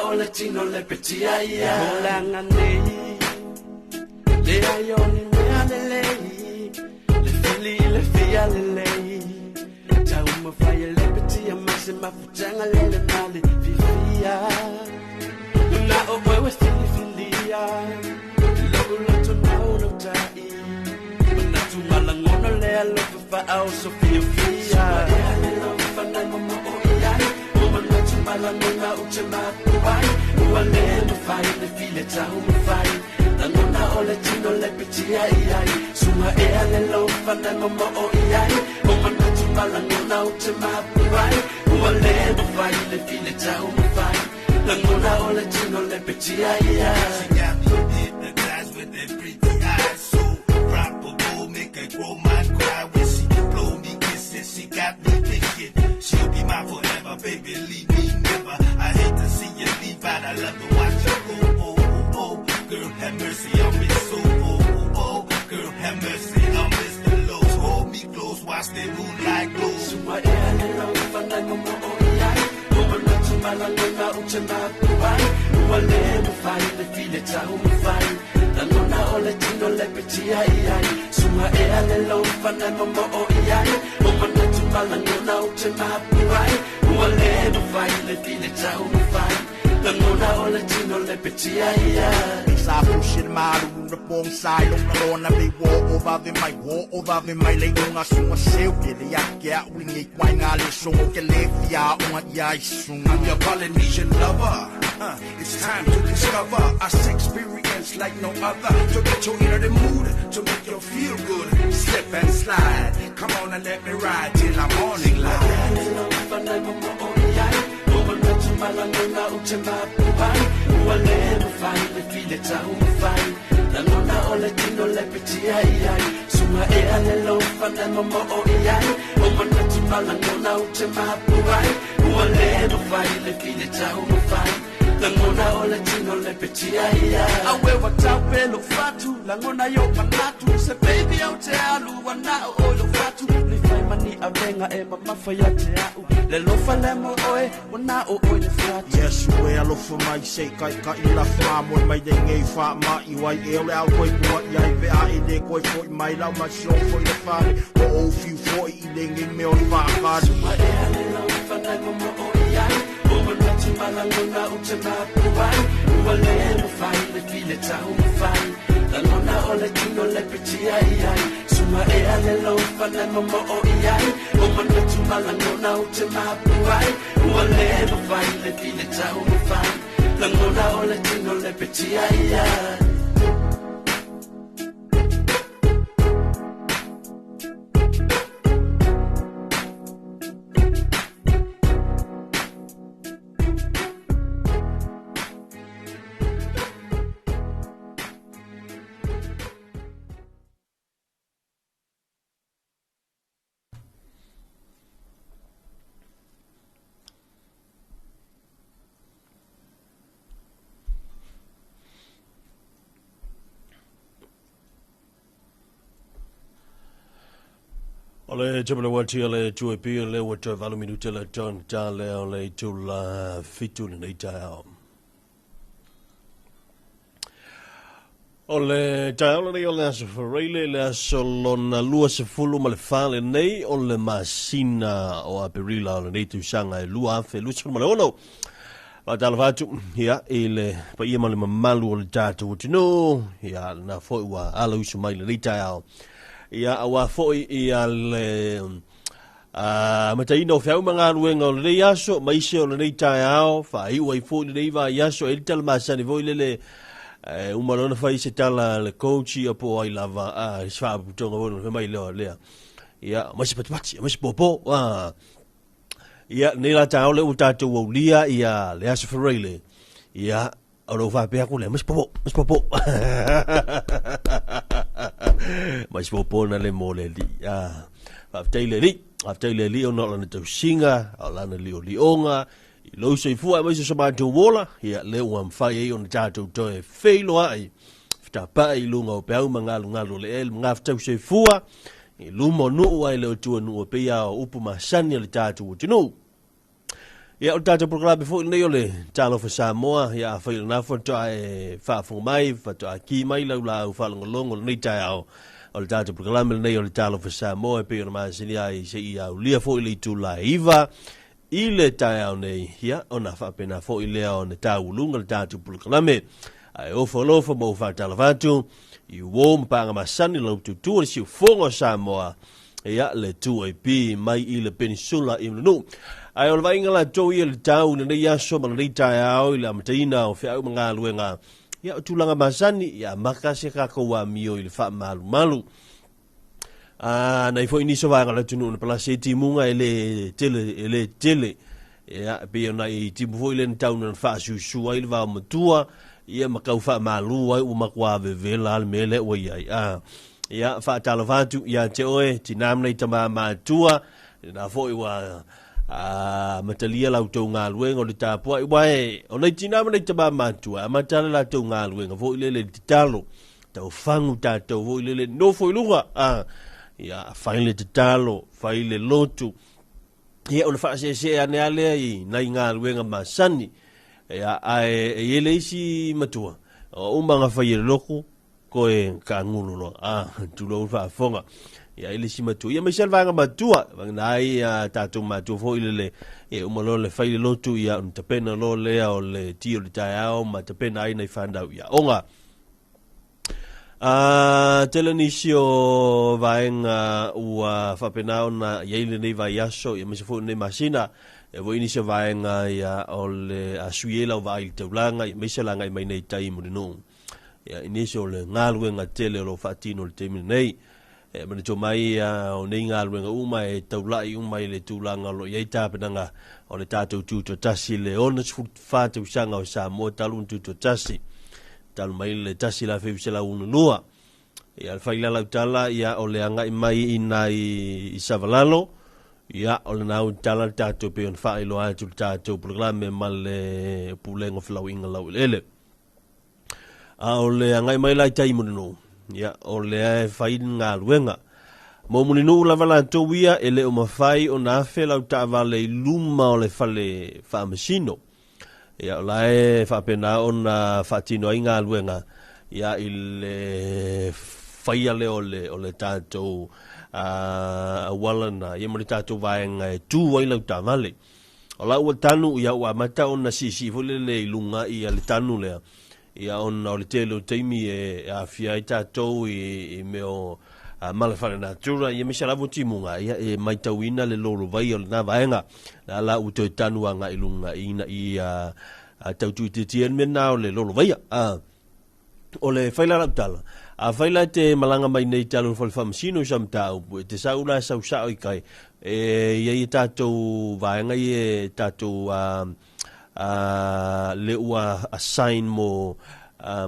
o le tino le petia ia Holaga nei Leai o ni mea lelei Le fili i le fia lelei Taumafai e le petia mai se mafutaga lele ma le fiafia Na o oe ua filifilia Lou loto naunautai Manatu ma lagona le alofa faaoso fiafia Ea le alofa na momoo i ai O manatu ma lagona ou te mapu ai Ua le mafai le file taumafai Lagona o le tino le pitia i ai Sua ea le alofa na momoo i ai O manatu ma lagona ou te mapu ai Ua le mafai le file taumafai Lagona o le tino le pitia i ai She got me hypnotized with that pretty eyes. So probable, make a grown man cry when she blow me kisses. She got me thinking she'll be mine forever, baby. Leave me never. I hate to see you leave out. I love to watch you go. Oh, oh, oh, girl, have mercy on me. So, oh, oh, oh, girl, have mercy on Mr. Low. Hold me close, watch the moonlight glow. Sua ea le alofa na momoo i ai O manatu ma lagona ou te mapu ai Ua le mafai le file taumafai Lagona o le tino le pitia i ai Sua ea le alofa na momoo i ai O manatu ma lagona ou te mapu ai Ua le mafai le file taumafai Lagona o le tino le pitia i ai Sa pusin malu na pong sai long na lona be wo o vave mai wo o vave mai le unga sunga seu ke le ya ke a ulinge kwai nga le songo ke le fia unga ia i sunga. I'm your Polynesian lover. It's time to discover a sexperience like no other. To get you in the mood, to make you feel good. Slip and slide. Come on and let me ride till I'm morning light. Le alofa na momoo i ai O manatu ma lagona ou te mapu ai Ua le mafai le file taumafai Lagona o le tino le pitia i ai Sua ea le alofa na momoo i ai O manatu ma lagona ou te mapu ai Ua le mafai le file taumafai Lagona o le tino le pitia i ai Awe wa taupe lo fatu Lagona yo manatu Se baby au te alu Wana o o yo fatu Ni fai mani avenga e mamafa ia te au Le lofa le mo oe Wana o o le fatu Yes, we alofa mai se kai kai la fa mo mai de ngei fa ma i wai e le au koi kua i ai ve a e le koi foi mai lau ma sio foi le fale o o fiu foi i le ngei me o le wha ka Sua ea le alofa na momoo i ai O manatu ma lagona ou te mapu ai Ua le mafai le file taumafai Lagona o le tino le pitia i ai Sua ea le alofa na momoo i ai O manatu ma lagona ou te mapu ai Ua le mafai le file taumafai Lagona o le tino le pitia i ai. O le tepele wati le tue pi le ua toe 8 minute le ton ta le o le itula 7 lenei taeao. O le taeao lenei o le aso Faraile le aso lona 24 lenei o le masina o Aperila o lenei tausaga e 2026. Faatalofa atu ia i le paia ma le mamalu o le tatou atunuu ia lena foi ua alausu mai lenei taeao. Ia auā foi ia le amataina o feau ma galuega o lenei aso ma isi o lenei taeao faaiu ai foi lenei vaiaso e i ai le tala masani foi lele e uma loa ona fai se tala a le coach ia po o ai lava a se faaputoga foi ona fai mai lea o lea ia aumai se patipati aumai se pōpō a ia lenei la taeao lea ua tatou aulia ia le aso Faraile ia o lou faapea atu lea aumai se pōpō aumai se pōpō aumai se pōpō na le mo le alii a faafetai i le alii faafetai i le alii ona o lana tausiga o lana liolioga i lou soifua aemaise o so matou ola ia lea ua mafai ai ona tatou toe feiloai fetapa'i i luga o peau ma galugalu o le ea i le magafetau soifua i luma o nuu ae le o tua nuu e pei lava o upu masani a le tatou atunuu. Ia, o le tatou polokalame foi lenei o le Talofa Samoa, ia afai o lena faatoa e faafofoga mai, faatoa ki mai lau laau faalogologo i lenei taeao, o le tatou polokalame lenei o le Talofa Samoa e pei ona masani ai seia aulia foi le itula e 9 i le taeao nei, ia ona faapena foi lea ona tauuluga le tatou polokalame. Ae ofo alofa ma ou faatalofa atu i uo ma paaga masani lau tutu o le siufogo o Samoa, ia le 2AP mai i le Penisula i Mulinuu. Ae o le vaaiga latou ia i le tau i lenei aso ma lenei taeao i le amataina o feau ma galuega, ia o tulaga masani, ia amata se tatou amio i le faamalumalu. A nai foi nisi o vaega o le atunuu na palasi ai timuga e le tele, e le tele. Ia, e pei ona i timu foi lea na tau na faasusu ai le vao matua, ia ma tau faamalu ai ua matua vevela le mea lea ua i ai. A, ia, faatalofa atu ia te oe, tinā ma nai tamā matua, lena foi ua a matalia la outou galuega o le tapuai, uae o nai tinā ma nai tamā matua, amata le latou galuega foi lele i le tatalo, taufagu tatou foi lele nofo i luga, a, ia, fai le tatalo, fai le lotu, ia o le faaseesee ane a lea i nai galuega masani, ia, ae e i ai le isi matua, o uma na fai e le lotu, koe kaagulu loa, a, tulou le faafofoga. Ia, e le isi matua, ia maise le vaega matua, vagana ai a tatou matua foi lele, ia uma loa le fai le lotu, ia ona tapena loa lea o le ti o le taeao ma tapena ai nai fanau i aoga. A tele nisi o vaega ua faapena ona i ai lenei vaiaso, ia maise foi lenei masina, e foi nisi o vaega ia o le a sui ai lau vaai i le taulaga, ia maise le agai mai nei tai i Mulinuu. Ia, i nisi o le galuega tele o lo o faatino i le taimi lenei. E manatua mai o nei galuega uma e taulai uma i le tulaga o lo o i ai tapenaga o le tatou tutoatasi le 64 tausaga o Samoa talu ona tutoatasi, talu mai le 1962. Ia, le faila lau tala, ia, o le agai mai i nai i Savalalo, ia, o lena ua tala le tatou pei ona faailoa atu le tatou polokalame ma le Pulega o Felauaiga Laueleele. A o le agai mai la i tai i Mulinuu, ia, o lea e fai le galuega. Mo Mulinuu lava latou ia, e le o mafai ona afe lau taavale i luma o le fale faamasino. Ia, o la e faapena ona faatino ai galuega, ia, i le faia lea o le, o le tatou auala na, ia ma le tatou vaega e tu ai lau taavale. O la ua tanu, ia ua amata ona siisii foi lele i luga ia le tanu lea, ia ona o le tele o taimi e aafia ai tatou i mea o mala faalenatura, ia maise lava o timuga, ia e matauina le lolovai o lena vaega. La la ua toe tanu agai i luga ina ia tau tuuitiitia le mea lena o le lolovaia. O le fai la lau tala, a fai la te malaga mai nei talu fale faamasino i sa mataupu, e te sau la sau sao i kai, e i ai tatou vaega ia e tatou le ua assign mo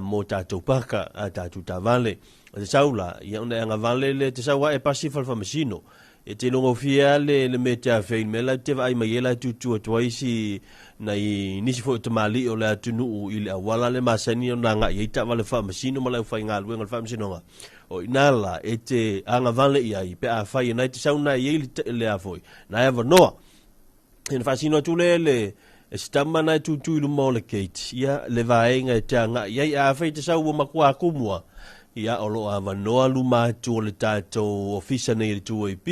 mo tatou paka, a tatou taavale. O te sau la, ia ona e agavale le te sau ae pasi fale faamasino. E te iloa gofie lava le, le mea e te afea i le mea la e te vaai mai ai la e tutu atu ai si nai nisi foi o tamalii o le atunuu i le auala le masani ona agai ai taavale faamasino ma le aufaigaluega o le faamasinoga. O i ina la e te agavale i ai pe afai e nai te sau na i ai le, le a foi, na e avanoa. Ina faasino atu le le e se tama na e tutu i luma o le gate, ia le vaega e te agai ai, a fai te sau ua matua kumua, ia o lo o avanoa luma atu o le tatou ofisa nei i le 2AP,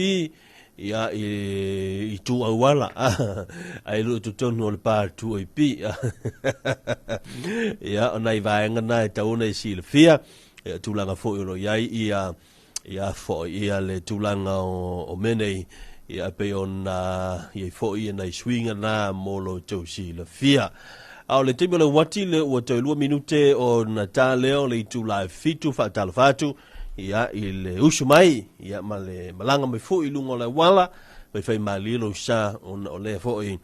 ia i tu auala, ai le o totonu o le pa 2AP. Ia o nai vaega na e tatau ona e silafia, ia tulaga foi o lo o i ai ia ia foi ia le tulaga o mea nei, ia pei ona i ai foi ia nai suiga na mo lo outou silafia. A o le taimi o le uati le ua toe 2 minute ona ta lea o le itula e 7, faatalofa atu ia i le usu mai, ia ma le malaga mai foi i luga o le auala, faifai malie lou sa ona o lea foi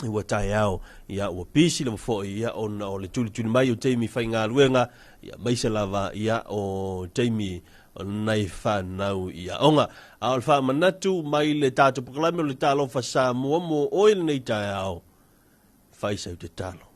ua taeao, ia ua pisi lava foi, ia ona o le tulituli mai o taimi faigaluega, ia maise lava ia o taimi o nai fanau i aoga. A o le faamanatu mai le tatou polokalame o le Talofa Samoa mo oe lenei taeao, fai sau tatalo.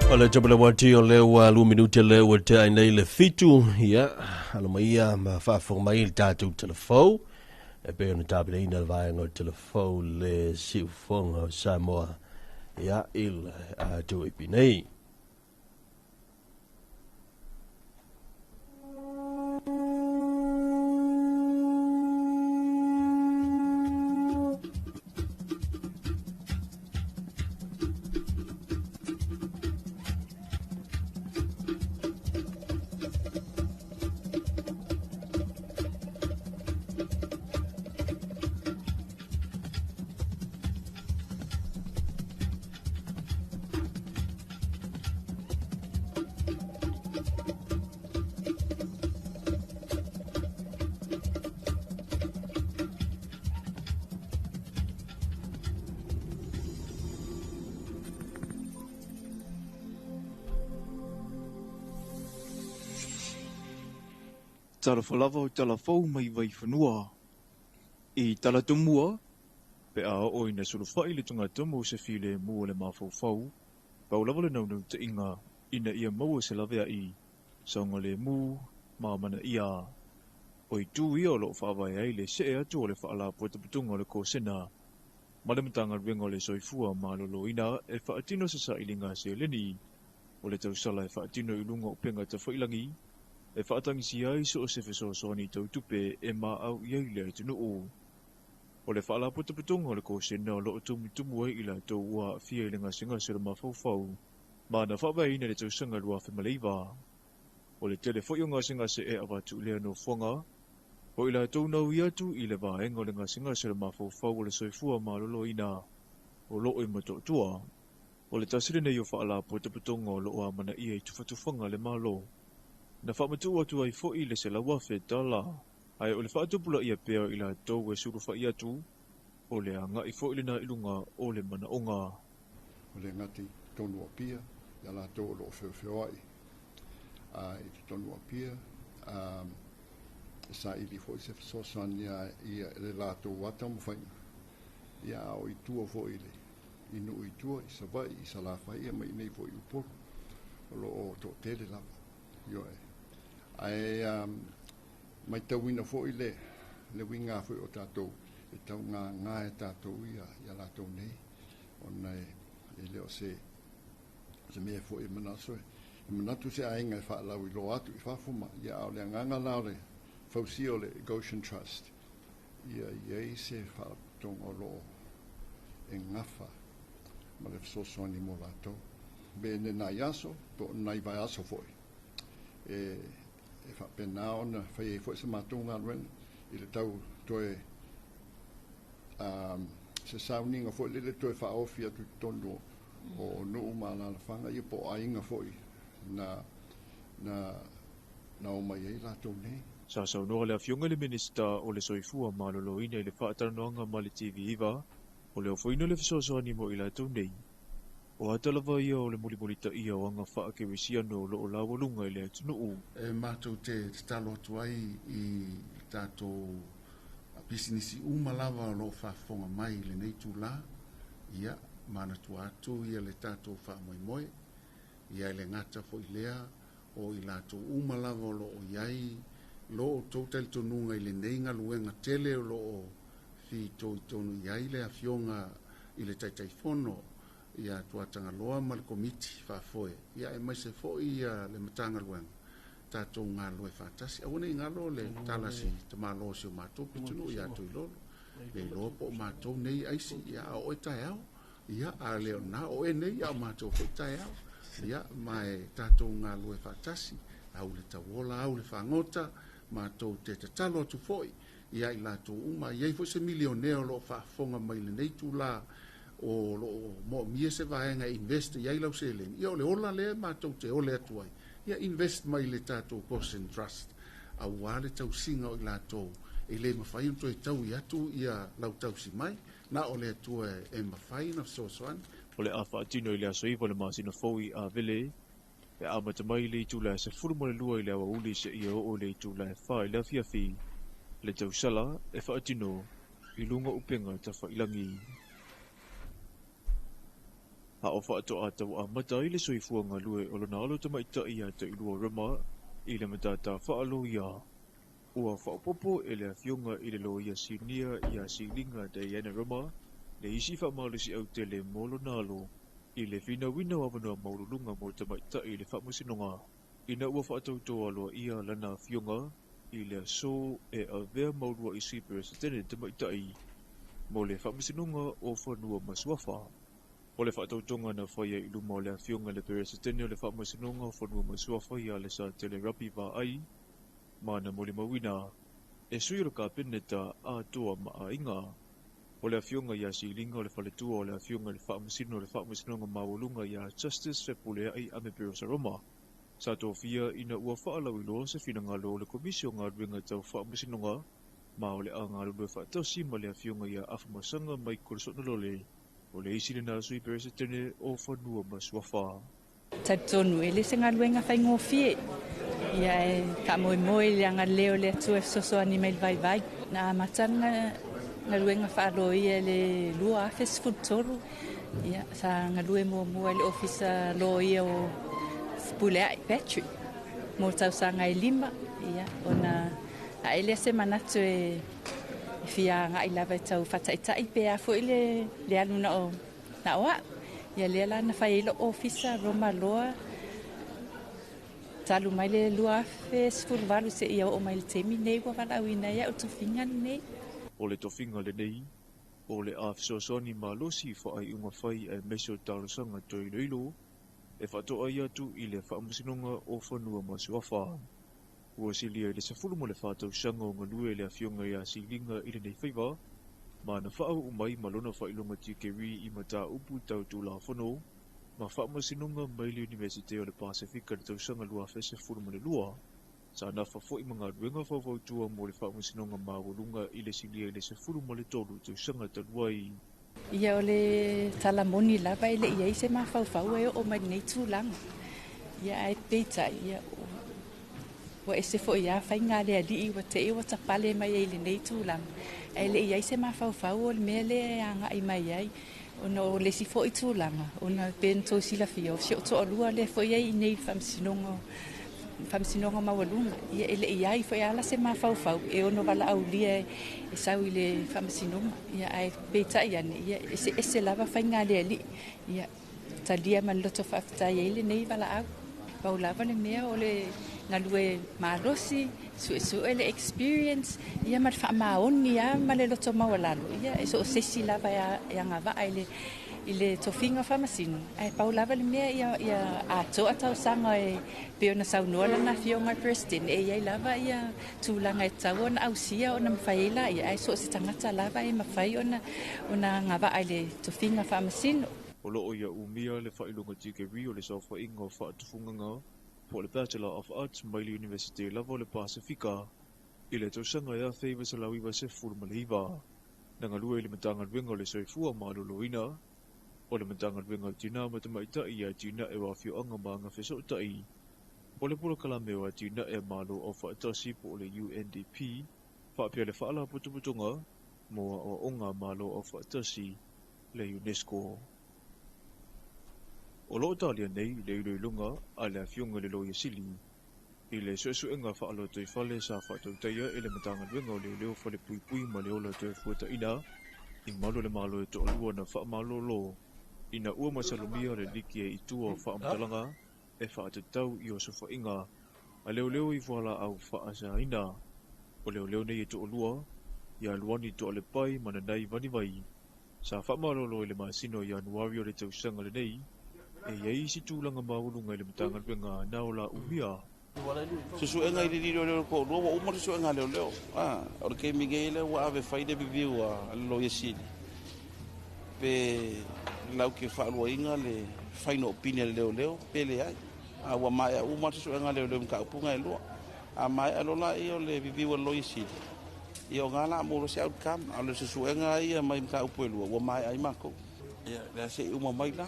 O le topele wati o le ua lu minute le ua te ai nei le fitu, ia, alo mai ia ma faafofoga mai i le tatou telefou, e pei ona tapenaina le vaega o le telefou le siufofoga o Samoa, ia, i le atu nei. Talofa lava o talafou mai vaifanua. I talatumua, pe a o ina sulufai le togatogo o se filemu o le mafaufau, pau lava le naunautaiga ina ia maua se laveai, saogalemu ma manaia. O itu ia o loo faavae ai le see atu o le faalapotopotoga o le Kosena ma le Matagaluega o le Soifua Maloloina e faatino se sailiga seleni o le tausala e faatino i luga o upega tafailagi e faatagisia ai so o se fesoasoani tautupe e maau i ai le atunuu. O le faalapotopotoga o le Kosena o loo tumutumu ai i latou ua aafia i le gasegase o le mafaufau ma na faavaeina i le tausaga 2009. O le tele foi o gasegase e avatu i lea nofoaga, o i latou naui atu i le vaega o le gasegase o le mafaufau o le soifua maloloina o loo i Motootua. O le tasi lenei o faalapotopotoga o loo amanaia i tufatufaga le Malo. Na faamatuu atu ai foi le $100,000, ae o le faatupulaia pea o i latou e sulufai atu, o le agai foi lena i luga o le manaoga. O le gata i totonu o Apia, ia latou o loo feofeoai i totonu o Apia, e saili foi se fesoasoani ia le latou ata mafaiga, ia a o i tua foi i le i nuu i tua, i Savaii, i Salafai, ia ma i nei foi i Upolu, o loo toatele lava. Ioe. Ae matauina foi le uiga foi o tatou e taugāgā e tatou ia latou nei, ona e le o se mea foi e manatu se aiga e faalauiloa atu i fafo ma ia a o le agaga la o le fausia o le Goshen Trust, ia iai se faalapotopotoga o loo e gafa ma le fesoasoani mo latou. Be nai aso, po o nai vaiaso foi, e faapena ona fai ai foi se matou galuega i le tau toe se sauniga foi lele toe faaofi atu i totonu o nuu ma alaalafaga ia po o aiga foi na omai ai latou nei. Sa saunoa le afioga i le Minisita o le Soifua Maloloina i le faatalanoaga ma le TV9 o le ofoina le fesoasoani mo i latou nei. O ata lava ia o le mulimulitaia o aga faakerisiano o loo laualuga i le atunuu. E matou te tatalo atu ai i tatou pisinisi uma lava o loo faafofoga mai i lenei itulā, ia manatua atu ia le tatou faamoemoe, ia e le gata foi lea o i latou uma lava o loo i ai lo outou talitonuga i lenei galuega tele o loo fitoitonu i ai le afioga i le Taitaifono ia Tuatagaloa ma le komiti faafoe, ia e maise foi ia le Matagaluega tatou galue faatasi. Aua nei galo le talasi tamalo o si o matou pitonuu ia Tuilolo, le iloa po o matou nei aisi, ia a o oe taeao, ia a le o na oe nei, ia o matou foi taeao. Ia, ma e tatou galulue faatasi, au le tauola, au le fagota, matou te tatalo atu foi ia i latou uma. E i ai foi se milionea o lo o faafofoga mai i lenei itula o lo o moomia se vaega e invest i ai lau seleni, ia o le ola lea matou te ole atu ai, ia invest mai i le tatou Goshen Trust aua le tausiga o i latou e le mafai ona toe taui atu ia lau tausi mai, na o le Atua e mafai ona fesoasoani. O le a faatino i le aso 9 o le masina fou i Avele, e amata mai i le itula e 12 i le aoauli seia oo i le itula e 4 i le afiafi, le tausala e faatino i luga o upega tafailagi. A o faatoa tau amata ai le soifua galue o lona alo tamaitai ia Tailua Rema i le matata faaloia, ua faaopoopo e le afioga i le loia sinia ia Siliga Diana Rema le isi faamalosiau tele mo lona alo i le finauina o avanoa maualuluga mo tamaitai i le faamasinoga, ina ua faatauto aloaia lana afioga i le aso e avea ma uluai Sui Peresetene tamaitai mo le Faamasinoga o Fanua ma Suafa. O le faatautoga na faia i luma o le afioga i le Peresetene o le Faamasinoga o Fanua ma Suafa ia Lesatele Rapi Vaai, ma na molimauina e sui o le Kapeneta atoa ma aiga. O le afioga ia Siliga o le faletua o le afioga i le Faamasino o le Faamasinoga Maualuga ia Justice Fepuleai Ameperosa Roma, sa tofia ina ua faalauiloa se finagalo o le Komisi o Galuega Tau Faamasinoga, ma o le a galulue faatasi ma le afioga ia Afamasaga Michael Soonalole, o le isi lena Sui Peresetene o Fanua ma Suafa. Talitonu e le se galuega faigofie, ia e faamoemoe i le agalelei o le Atua e fesoasoani mai le vaivai. Na amata le galuega faaloia i le 2013, ia sa galue muamua i le ofisa loia o Fepuleai Patrick mo tausaga e 5, ia ona ae lea se manatu e fia agai lava e tau faataitai pe a foi le alu na o au. Ia lea la na fai ai lou ofisa Roma Loa talu mai le 2018 seia oo mai le taimi nei ua valaauina ai au tofiga lenei. O le tofiga lenei, o le a fesoasoani malosi i faaiuga fai aemaise o talosaga toe iloilo e faatoai atu i le Faamasinoga o Fanua ma Suafa. Ua silia i le 14 tausaga o galue le afioga ia Siliga i lenei faiva, ma na faauu mai ma lona faailoga tikeri i mataupu tau tulafono ma faamasinoga mai le Iunivesite o le Pasefika i le tausaga 2012. Sa nafa foi ma galuega faufautua mo le Faamasinoga Maualuga i le silia i le 13 tausaga talu ai. Ia o le talamoni lava e le i ai se mafaufau e oo mai lenei tulaga. Ia ae peitai, ia ua ese foi ia faiga a le alii ua te i ua tapale mai ai i lenei tulaga. Ae le i ai se mafaufau o le mea lea e agai mai ai, ona o le isi foi tulaga, ona pe na tou silafia, o si ou toalua lea foi ai i nei Faamasinoga Maualuga, ia e le i ai foi ala se mafaufau e ono valaaulia e sau i le faamasinoga. Ia ae peitai ane, ia eseese lava faiga a le alii, ia talia ma le loto faafetai ai lenei valaau. Pau lava le mea o le galue malosi, suesue le experience, ia ma le faamaoni lava ma le loto maualalo, ia e so o se isi lava e agavaa i le tofiga faamasino. Ae pau lava le mea ia atoa tausaga e pei ona saunoa lana afioga i le Peresetene, e i ai lava ia tulaga e tatau ona ausia ona mafai ai laia, ae so o se tagata lava e mafai ona agavaa i le tofiga faamasino. O loo ia umia le faailoga tikeri o le saofaiga o faatufugaga po o le Bachelor of Arts mai le Iunivesite lava o le Pasefika i le tausaga e 1999. Na galue i le Matagaluega o le Soifua Maloloina, o le Matagaluega o Tina ma Tamaitai ia Atinae o Afioaga ma Agafesootai, o le Polokalame o Atinae a Malo Aufaatasi po o le UNDP, faapea le Faalapotopotoga mo Aoaoga a Malo Aufaatasi le UNESCO. O loo talia nei le iloiloga a le afioga i le Loia Sili i le suesuega faalotoifale sa faatautaia e le Matagaluega o Leoleo Falepuipui ma le Ola Toefuataiga i malu o le Malo e toalua na faamalolo ina ua masalomia le liki e i tua o faamatalaga e faatatau i osofaiga a leoleo i fualaau faasaina. O leoleo nei e toalua ia Luani Toalepai ma Nanai Vanivai sa faamalolo i le masina o Ianuari o le tausaga lenei E i ai isi tulaga maualuga i le Matagaluega na o la umia. Suesuega i le lilo leo ko lua ua uma le suesuega a leoleo. O le taimi nei lea ua ave fai le review a le Loia Sili pe lau te faaluaina le final opinion a le leoleo pe leai. A ua maea uma le suesuega a leoleo i mataupu na e lua. A maea loa laia o le review a le Loia Sili, ia o na la a maua loa se outcome. A o le suesuega ia mai mataupu e lua ua maea ai matou. Ia lea se i uma mai la,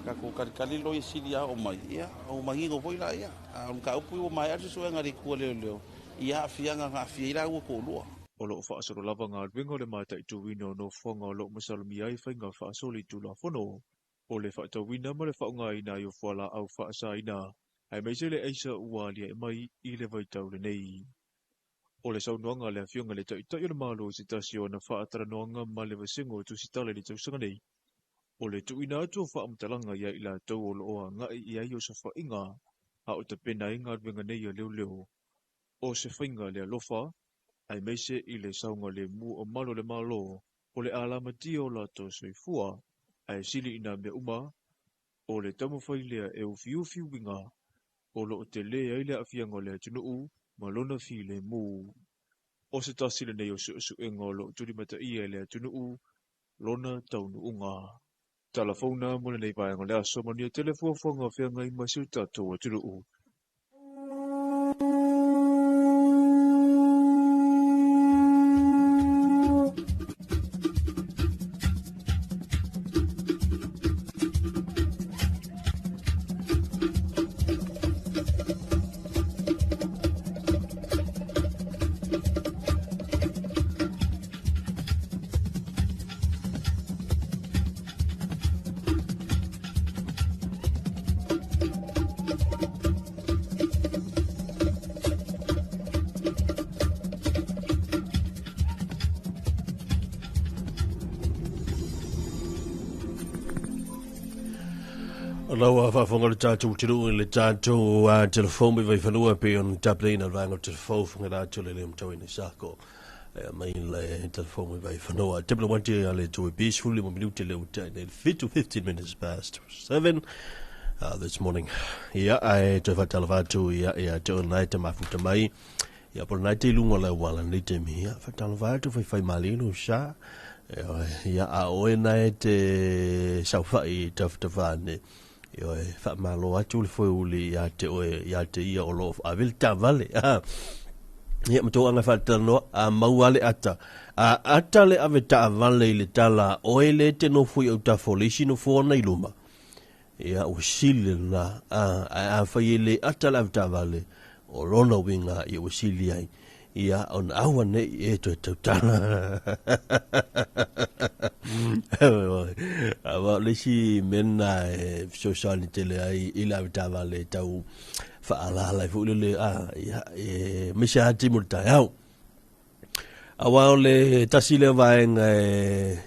tatou talitali le Loia Sili a oo mai, ia ua manino foi laia. A o le mataupu ua maea le suesuega a le itu a leoleo i aafiaga na aafia ai laua toalua. O lo o faasolo lava galuega o le mataituina o nofoaga o lo o masalomia ai faiga faasoli tulafono o le faatauina ma le faaaogaina ai o fualaau faasaina aemaise le aisa ua aliae mai i le vaitau lenei. O le saunoaga a le Afioga i le Taitai o le Malo i se tasi o ana faatalanoaga ma le vasega o Tusitala i le tausaga nei, o le tuuina atu o faamatalaga ia i latou o lo o agai i ai osofaiga a o tapena ai galuega nei a leoleo o se faiga le alofa aemaise i le saogalemu o malu o le Malo o le alamatia o latou soifua ae sili i nā mea uma o le taumafai lea e ufiufi uiga o lo o tele ai le aafiaga o le atunuu ma lona filemu. O se tasi lenei o suesuega o lo o tulimataia e le atunuu lona taunuuga. Talafauna mo lenei vaega o le aso manuia tele fuafuaga o feagai ma si o tatou atunuu. Lau faafofoga le tatou atunuu i le tatou telefoni mai Vaifanua pei ona tapenaina le vaega o le telefoni fofoga latou le le matauina sako mai le telefoni mai Vaifanua. Tepela wante a le tui bis fuli mo minute le utai nei 15 minutes past 7 this morning. Ia ai toe whatalava atu ia ia te o nai te mafuta mai. Ia po nai te lunga le wala nei te mi. Ia whatalava atu whai whai malino sa. Ia a oe nai te saufai tawhitawhane. Ia whaamalo atu le foe uli ia te oe ia te ia o lo a vil tavale. Ia matou anga whaatalanoa a mauale ata. A ata le ave taavale i le tala oe le te nofo i au tafo le isi nofo ona i luma. Ia o sili na a whai le ata le ave taavale o lona winga ia o sili ai. Ia ona aua nei e toe tautala. Awa le isi mena e fesoasoani tele ai i le ave taavale tau whaalala i fuilele ia e mese ati mo le taeao. Awa o le tasi lea vaega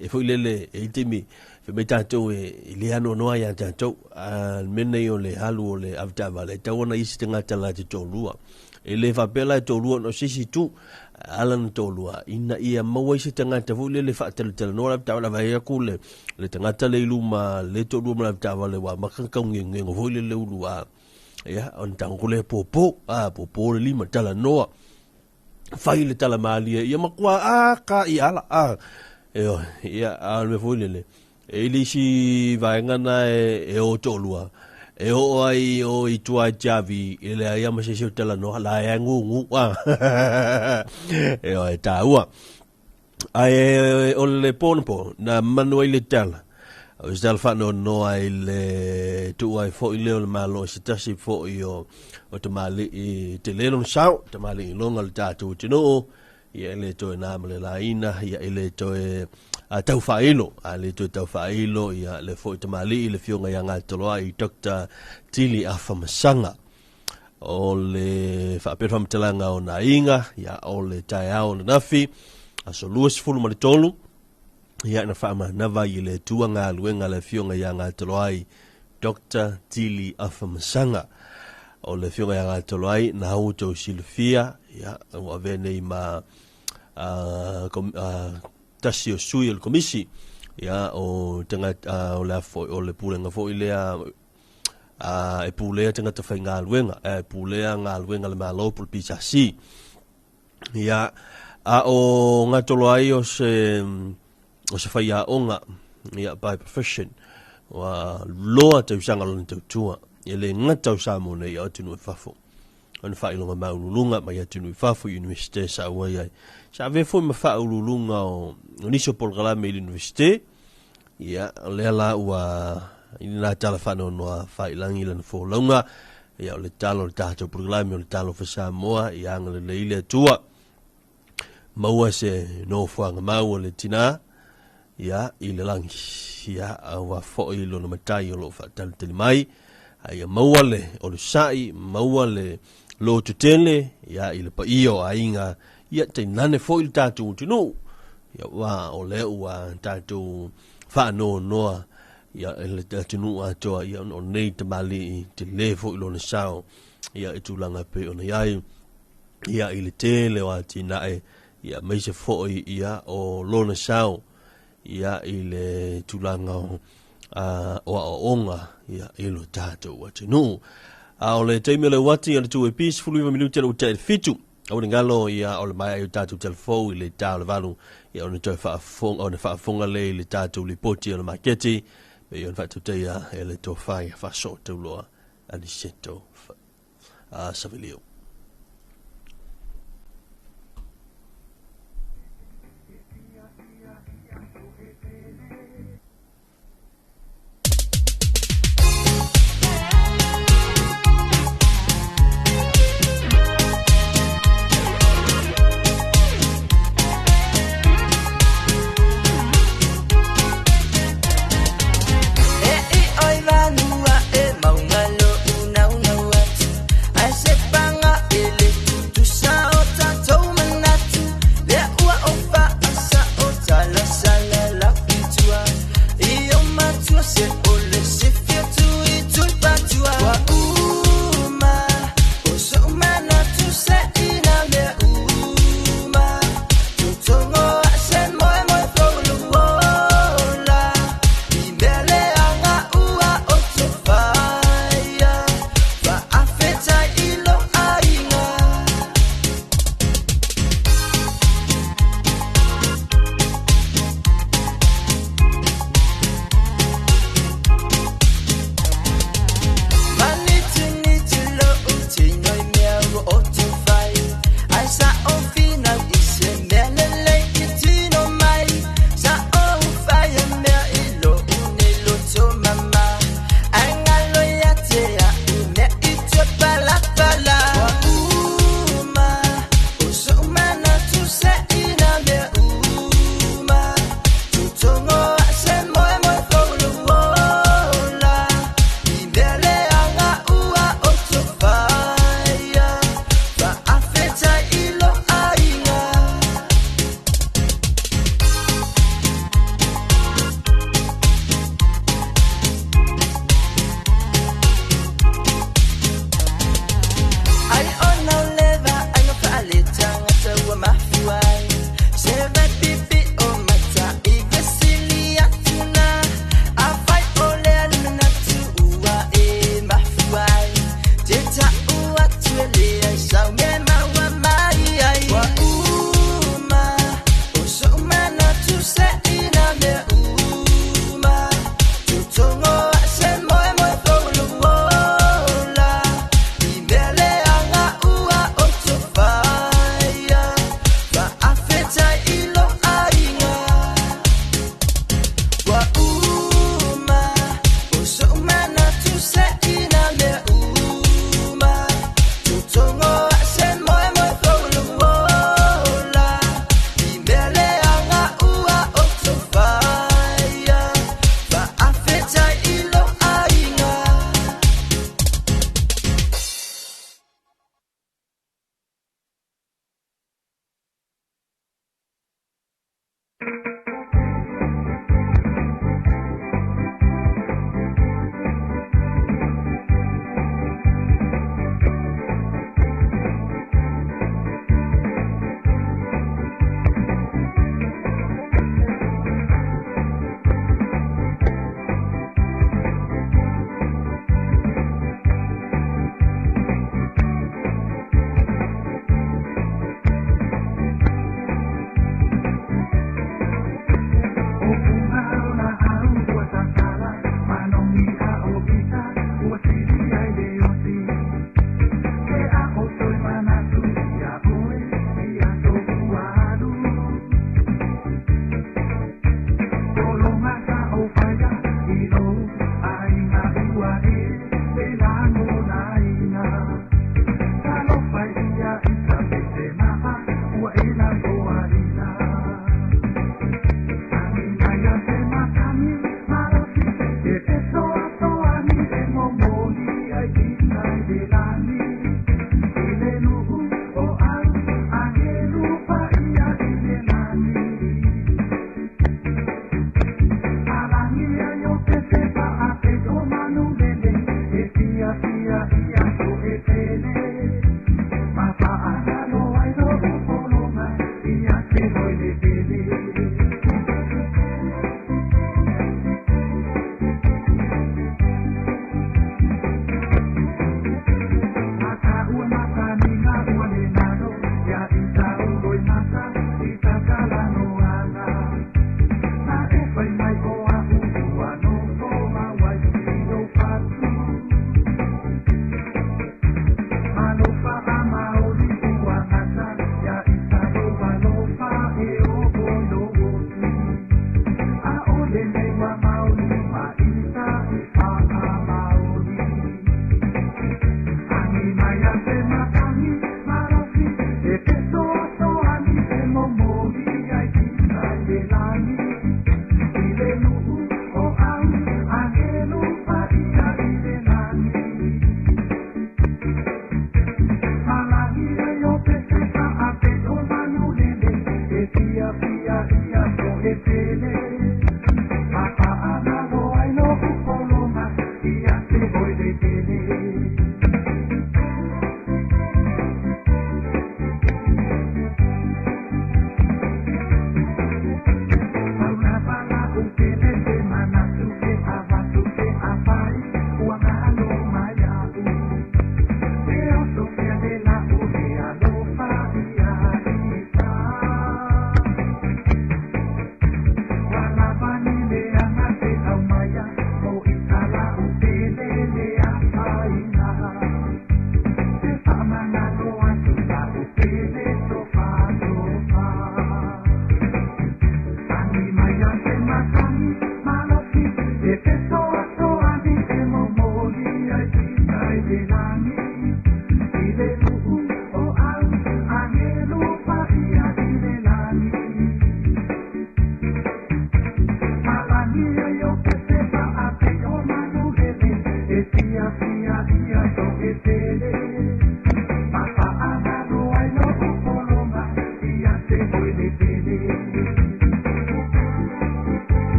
e fuilele e itimi fe mai tātou e le ano noa ia tātou a mena i o le halu o le ave taavale tau ona isi tangata la te tōlua. E le whapela e tōlua no sisi tu ala na tōlua ina ia maua isi tangata fuilele whaateletele noa la taavale vai aku le tangata le iluma le tōlua ma la taavale wa makakau ngengo fuilele ulua. Ia, on tango le popo, popo le lima tala noa. Fai le tala malia, ia makua a ka i ala a. Eo, ia a le fuilele. E le isi vaega na e o tōlua. E o ai o i tua javi, i le ai ama se se tala noa, la e ngungu. E o e tāua. Ai o le pono na manu ai le tala. O se tala whano noa i le tuai fo i leo le malo se tasi fo i o te mali i te lelo sao, te mali i longa le tātou tino, ia ele toe nā ma le laina, ia ele toe tau whailo, a le toe tau whailo, ia le fo i te mali i le fionga ia ngā toloa i Dr. Tili Afamasaga. O le whaapera whamatalanga o nā inga, ia o le taeao o le nafi, aso 23, ia na whaamanawa i le tuanga luenga le fionga ia ngā toloai Dr. Tili Afamasaga. O le fionga ia ngā toloai na hau tau silfia, ia ua avea nei ma tasi o sui o le komisi Ia o tagata o le foi o le pulega foi lea e pulea tagata faigaluega, e pulea galuega a le Malo po o le PSC. Ia a o gatolo ai o se faiaoga, ia by profession, ua loa tausaga lona tautua, e le gata o Samoa nei o atunuu i fafo. Ona faailoga maululuga mai atunuu i fafo i Universite sa auai ai. Sa avea foi ma faauluuluga o nisi o polokalame i le Universite. Ia, o lea la ua i lena tala faanoanoa faailangi lana folauga. Ia, o le talo o le tatou polokalame o le talo fa Samoa, ia agalelei le Atua. Maua se nofoaga mau o le tina, ia, i le lagi. Ia, aua foi lona matai o loo faatalitali mai. Ia maua le olusai, maua le lotu tele, ia, i le paia o aiga, ia, tainane foi le tatou atunuu. Ia, ua o lea ua tatou faanoanoa, ia, le atunuu atoa, ia, ona o nei tamalii te le foi lona sao, ia, e tulaga pei ona iai, ia, i le tele o atinae, ia, maise foi, ia, o lona sao, ia, i le tulaga o aoaoga, ia, i lo tatou atunuu. A o le taimi o le uati o le 2AP, 19 minute le ua 7. Au le galo, ia, o le mai ai o tatou telefou i le tā o le valu, ia, ona toe faafofoga, ona faafofoga le i le tatou lipoti o le maketi, me i ona faatauteia e le tofai faasoa tauloa Aniceto Savelio. E i oi vanua e maunga lo unau nau atu. Ai se panga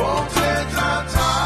O te tatalo.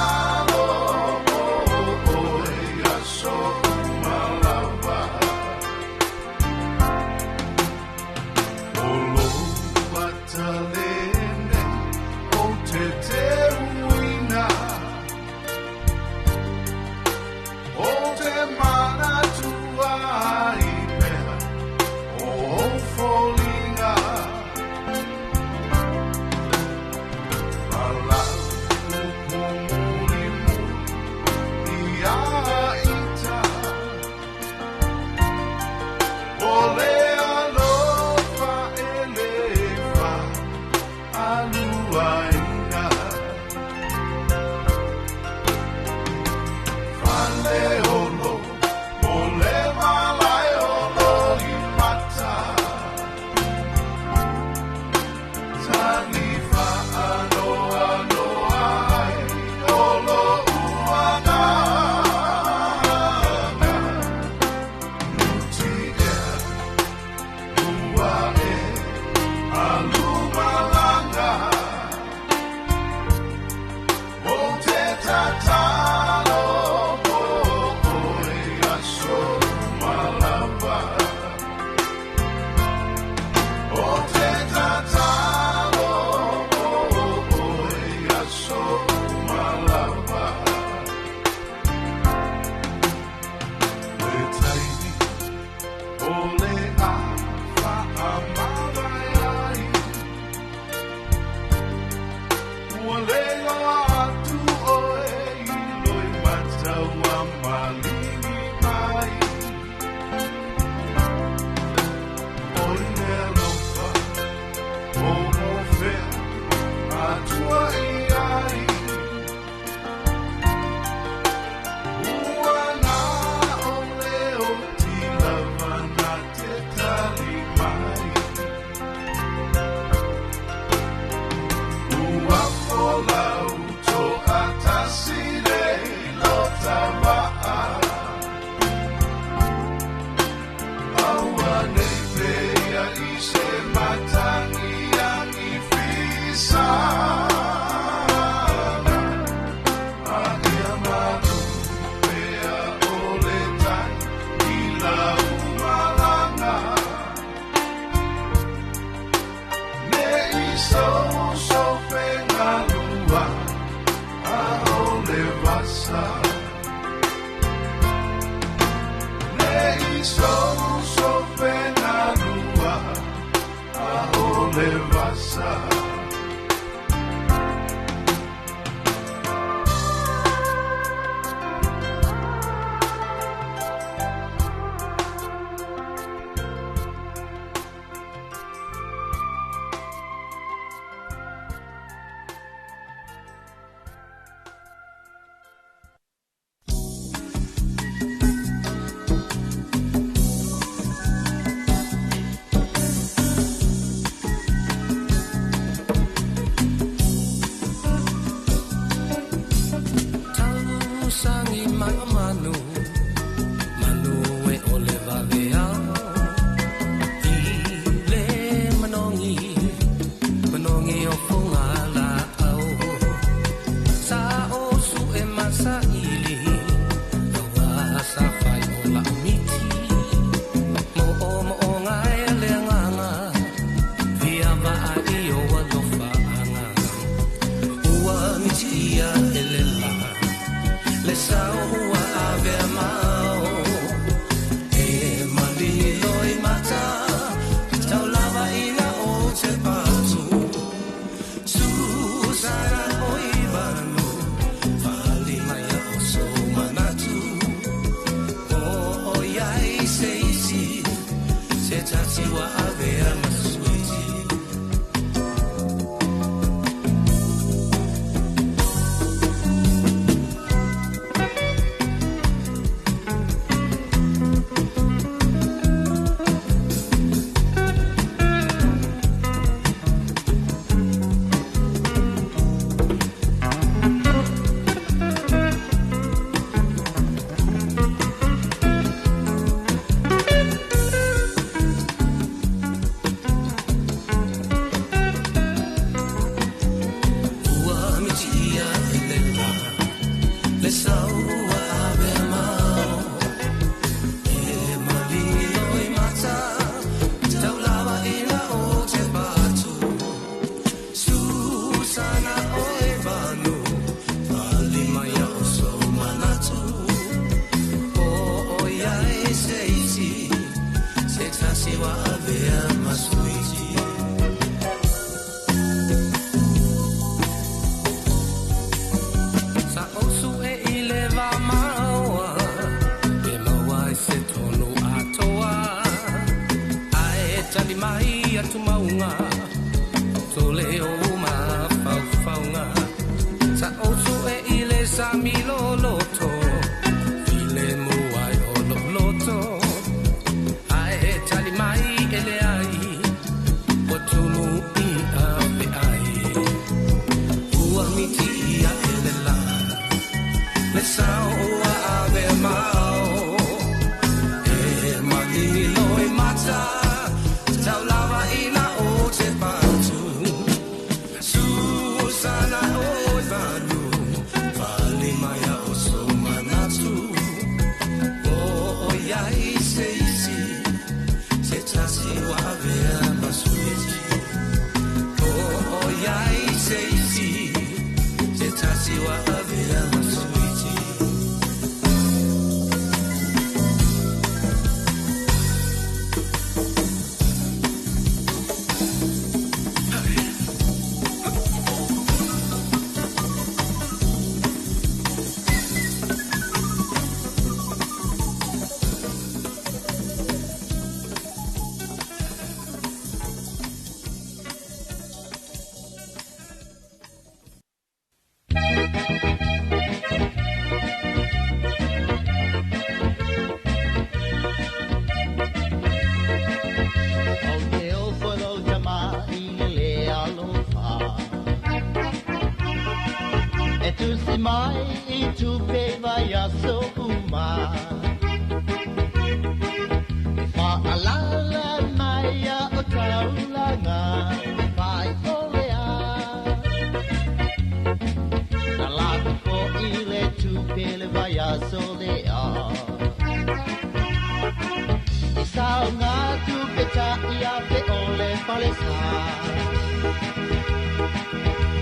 vasa. Le i so so penalua a o le vasa.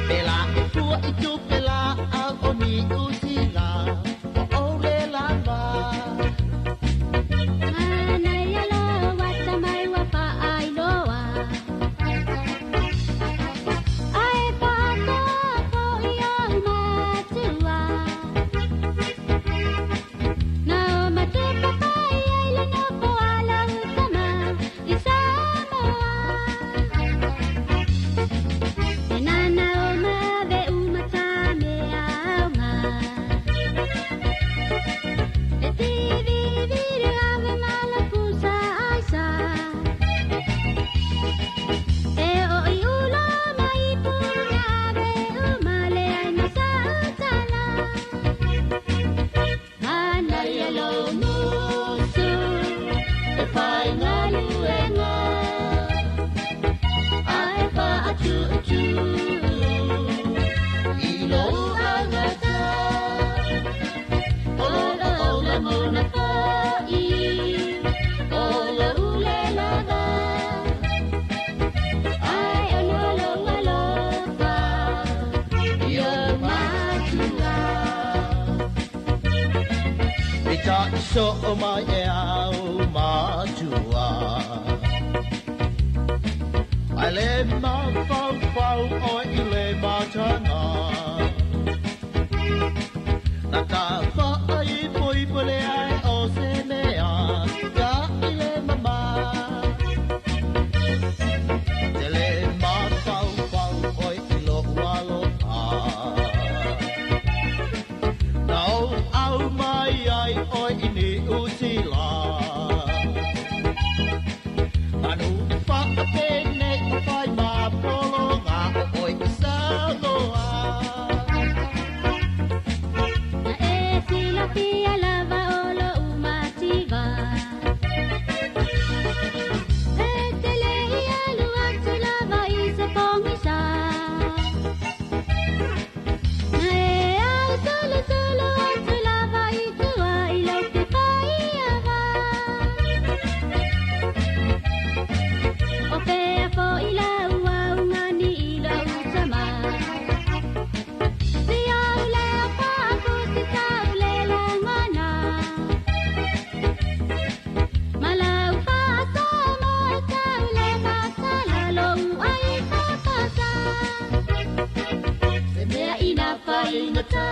Pela e fua i tu pela au o ni usila. ta so o mai e au matua. Ai le mafaufau o i le matanga. Na ka whaai pui pule ai o se mea ka i le mama. Te le mafaufau o i lo ualoha. Na o au mai ai o i ni usila. Manu whakapene o whai mapolonga o oi i Samoa. Na e silafia lava o lou mativa. E te le i alu atu lava i se pogisa. Na e au solo solo atu lava i tua i lau te faiava. O pea fo'i lau augani i lou tama. Si au lea faafusi tau le lagona. Ma lau faasoa e tau le masala lou ai faapasa. Se mea ina faigata,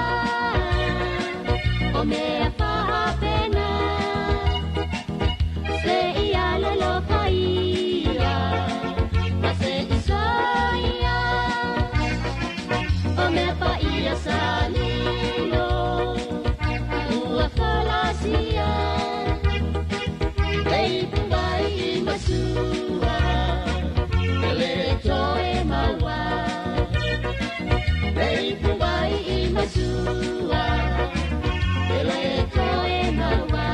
o mea faapena. Se ia lolofaia, ma se isoia. O mea paia sa lilo, ua folasia. Le ipu mai i masua, e le toe maua. Le ipu mai i masua, e le toe maua.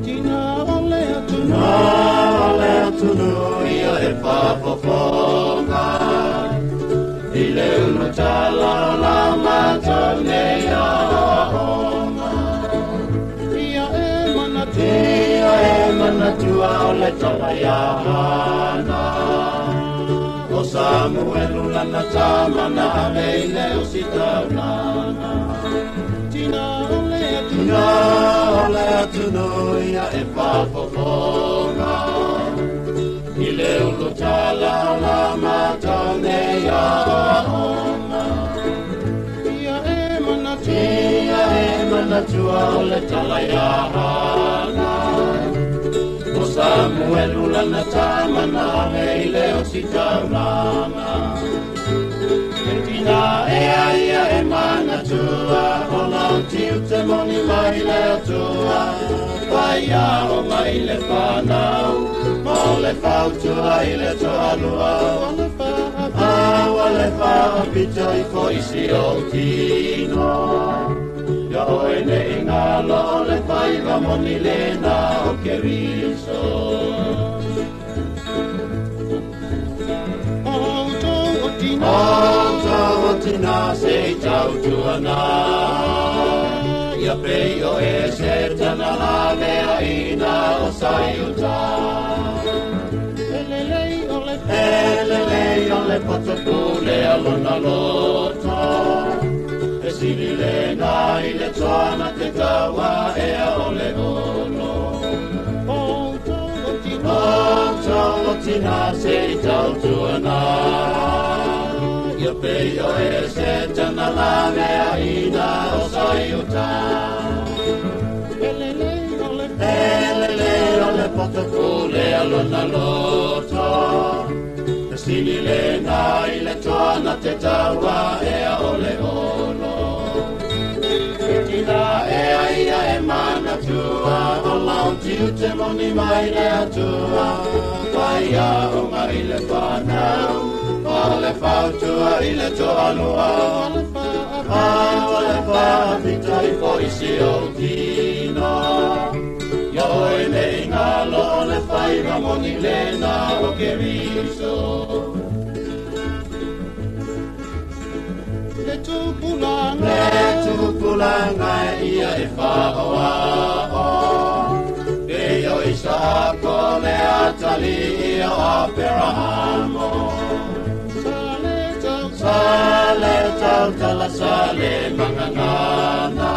Tina o le atunu o le atunu ia e whafofonga. I le ulu tala o la mātou nei aoaoga. Ia e manatua. Ia e manatua o le tala ia Hana. O Samuelu lana tama na ave i le ositaulana. Tina o le atunu. Tina o le atunu ia e whafofonga. I le ulu tala o la mātou nei aoaoga. Ia e manatua. Ia e manatua o le tala ia Hana. O Samuelu lana tama na ave i le ositaulana. E tina e aia e manatua, o lau tiute moni mai le atua. Pai ao mai le whanau, mo le fautua i le toalua. Aua le whaapito i fo isi o tino. Ia oe ne i ngalo o le whaiva moni le na o Keriso. O tau o tina. O tau o tina se i tautuana. Ia pei o e se tana lavea ina o saiuta. E lelei o le E lelei o le poto pule a lona loto. E sili le na i le toana te taua ea o le ono. O tau o tina. O tau o tina se i tautuana. Ia pei o e se tana lavea ina o saiuta. E lelei o le E lelei o le poto pule a lona loto. E sili le na i le toana te taua ea o le ono. E tina e aia e manatua, o lau tiute moni mai le atua. Pai aoga i le whanau, o le fautua i le toalua. Aua le whaapito i fo isi o tino. Ia Oi le ingalo o le faiva moni lena o Keriso. Le tupulanga, le tupulanga ia e whaoa o. Pe o Isako le atali ia o Aperahamo. Sale tau tala sale mangangana.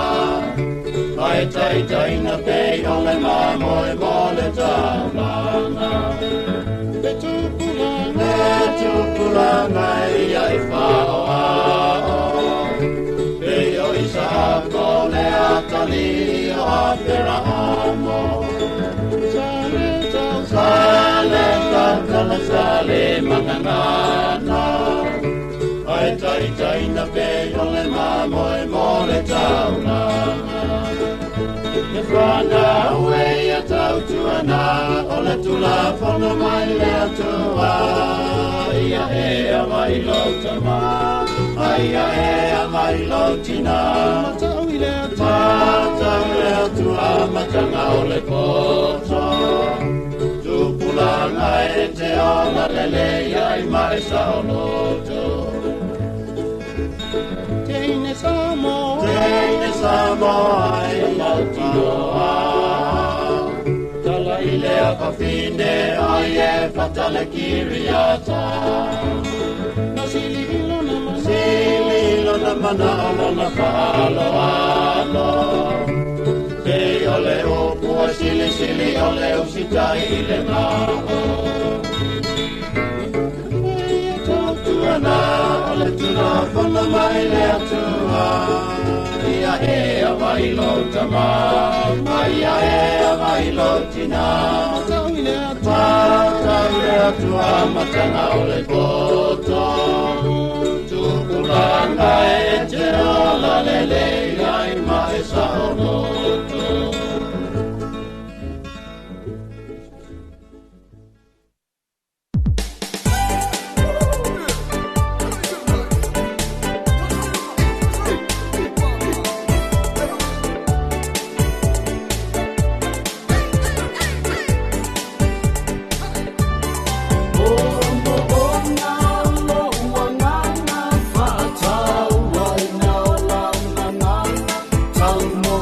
Ai tai tai na pe o le mamoe mo le taulanga. Le tupulanga, le tupulanga ia e whaoa o. Pe o Isako le atali o Aperahamo. Sale tau tala sale mangangana. Ai tai tai na pe o le mamoe mo le taulanga. E whanau e ia tautuana o le tulafono mai le atua. Ia e a mai lo tama, ai ia e a mai lo tina. Matau i le atua, matau i le atua, matanga o le poto. Tupulanga e te ola lele ia i mai sa o loto. Teine Samoa, teine Samoa, e mautinoa. Tala i le afafine, ai e fatale kiriata. Na sili ilo na mana, sili ilo na mana o lona whaaloalo. Te o le upu e sili sili o le usitai i le mao. Tautuana o le tulafono mai le atua. Ia e a vai lo tama, ia e a vai lo tina. Matau i le atua, matau i le atua, matanga o le poto. Tupulanga e te ola lele ia i mae sa o loto. Tau mo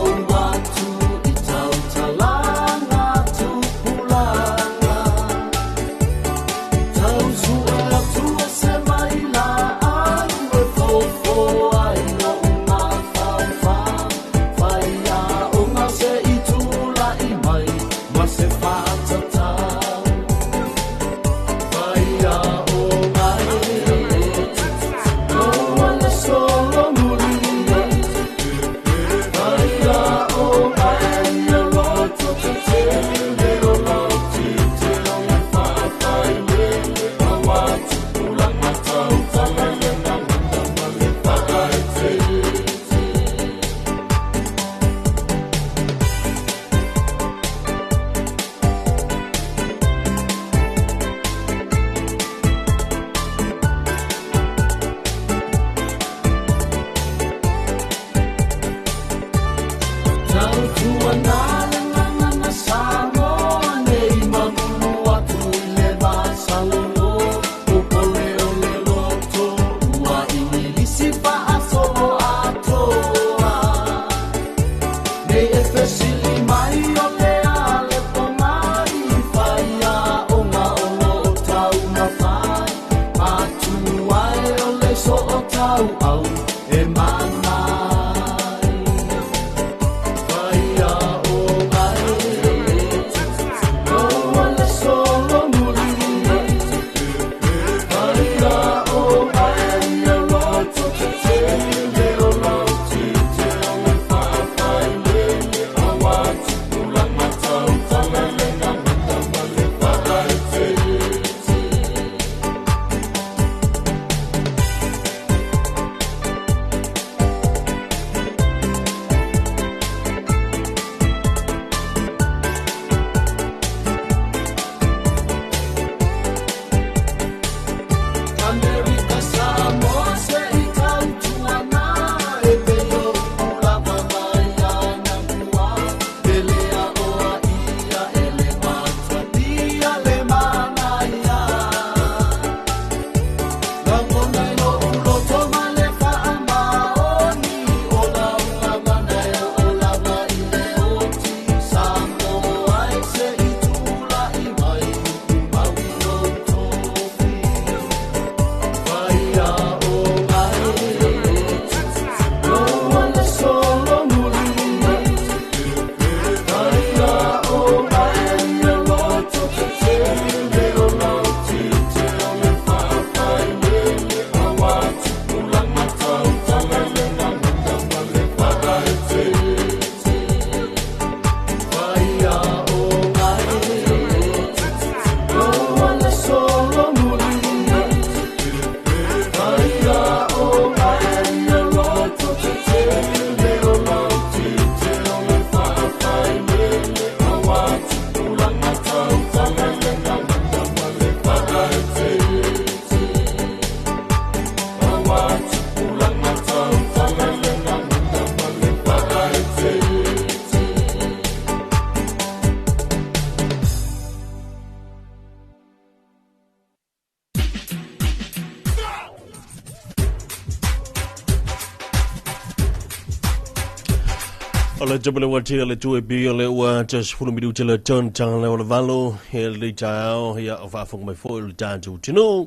O le tupele ua tia le tue bi o le ua te sefulu minuti le tonu tanga le o le valo he le taeao ia o faafofoga mai foi le tatou atunuu.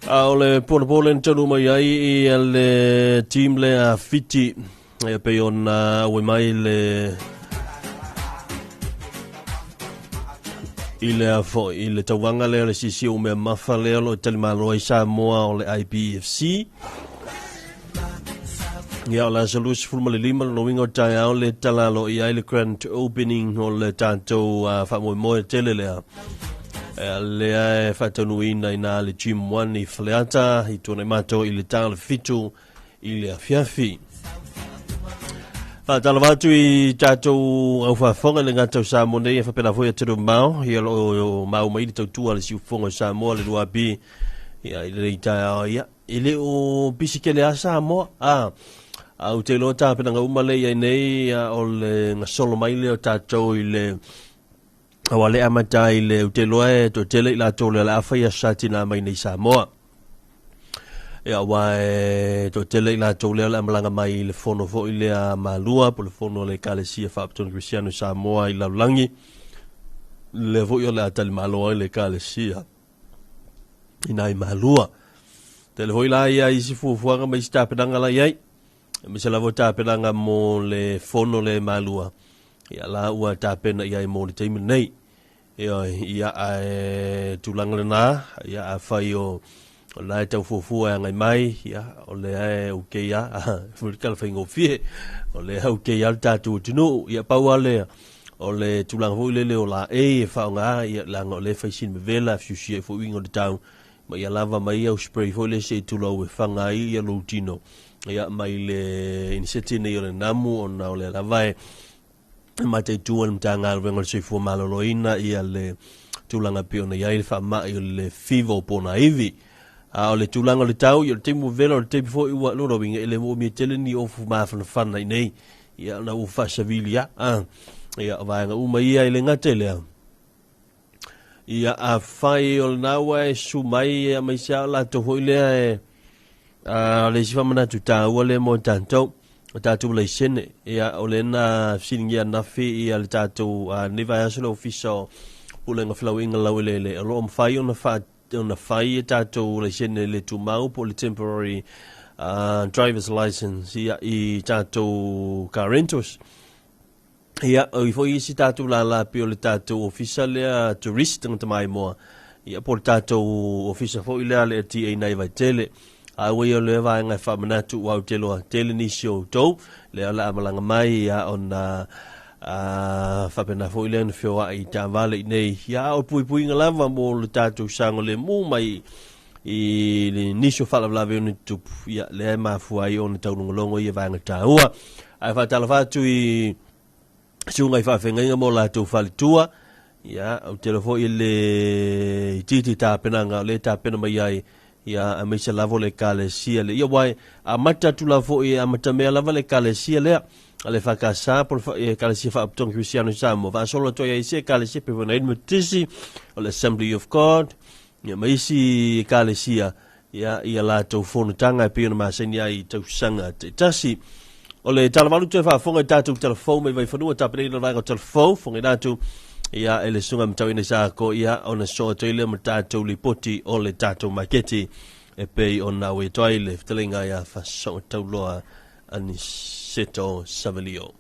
A o le ponapo le na taunuu mai ai ia le team le a Fiti e pei ona auai mai le i le foi i le tauvaga lea le sisi o mea mafa lea o lo o talimalo ai Samoa o le IBFC. Ia o le aso 25 lona uiga o taeao le tala aloaia i ai le grand opening o le tatou faamoemoe tele lea. Lea e faataunuuina ina le Gym 1 i Faleata i tuanai matou i le tala 7 i le afiafi. Faatalofa atu i tatou au faafofoga i le gata o Samoa nei e faapena foi atunuu mamao ia o lo o maua mai le tautua a le siufofoga o Samoa le 2B ia i lenei taeao ia e le o pisi tele lava Samoa a a ou te iloa tapenaga uma lea i ai nei ia, o le gasolo mai lea o tatou i le aua le amata ai le ou te iloa e toatele i latou lea o le a fai aso Sa Tina mai nei i Samoa. Ia aua e toatele i latou lea o le a malaga mai i le fono foi lea a Malua po o le fono a le Ekalesia Faapitoa Kerisiano i Samoa i lalolagi. Lea foi o le a talimalo ai le Ekalesia i nai Malua. Tele foi la ia isi fuafuaga ma isi tapenaga la i ai. Aemaise lava o tapenaga mo le fono lea i Malua. Ia la ua tapena i ai mo le taimi lenei. Ioe, ia ae tulaga lena, ia afai o o lena e tau fuafua e agai mai, ia o lea e okay lava, foi le tala faigofie, o lea e okay lava le tatou atunuu. Ia pau lava lea, o le tulaga foi lele o laei e faaaoga, ia leaga o lea e fai sina vevela, fiusia ai foi uiga o le tau, ma ia lava mai au spray foi lea se i tulou e faga ai ia lou tino, ia mai le iniseti nei o le namu, ona o lea lava e mataitu e le Matagaluega o le Soifua Maloloina ia le tulaga pei ona i ai le faamai o le fiva o pona ivi. A o le tulaga o le tau, ia o le taimi ua vela, o le taimi foi ua lona uiga e le moomia tele ni ofu mafanafana i nei. Ia ona ua faasavili lava. A, ia o vaega uma ia e le gata i lea. Ia afai o lena ua e susu mai aemaise lava o latou foi lea e a le isi faamanatu taua lea mo tatou o tatou laisene ia o lea na fesiligia ananafi ia le tatou lenei vaiaso le ofisa o Pulega o Felauaiga Laueleele o lo o mafai ona faa ona fai e tatou laisene le tumau po o le temporary driver's license ia i tatou car rentals. Ia, o i foi isi tatou lala pei o le tatou ofisa lea tourist tagata maimoa, ia po o le tatou ofisa foi lea a le LTA i nai Vaitele. A ua ia o lea vaega e faamanatu ua aoteloa tele nisi o outou, lea o le a malaga mai ia ona a faapena foi lea ona feoai i taavale i nei. Ia, a o puipuiga lava mo le tatou saogalemu mai i le nisi o faalavelave ona tutupu, ia, lea e mafua ai ona taulogologo ia vaega taua. Ae faatalofa atu i susuga i faafeagaiga ma o latou faletua, ia, ou te iloa foi e le itiiti tapenaga o lea e tapena mai ai, ia, aemaise lava o le ekalesia lea. Ia, aua e amata atu lava foi, e amatamea lava le ekalesia lea, a le EFKS po o le Ekalesia Faapotopotoga Kerisiano i Samoa, faasolo atu ai i isi ekalesia, pei foi ona i ai le Metotisi, o le Assembly of God, Ia, ma isi ekalesia, ia, i a latou fonotaga e pei ona masani ai i tausaga taitasi. O le talavalu toe faafofoga i tatou talafou mai Vaifanua, tapenaina le vaega o talafou, fofogaina atu, ia, e le susuga Matauina Isaako, ia, ona sosoo atu ai lea ma tatou lipoti o le tatou maketi e pei ona auai atu ai le fetalaiga ia Fasoogatauloa Aniceto Savelio.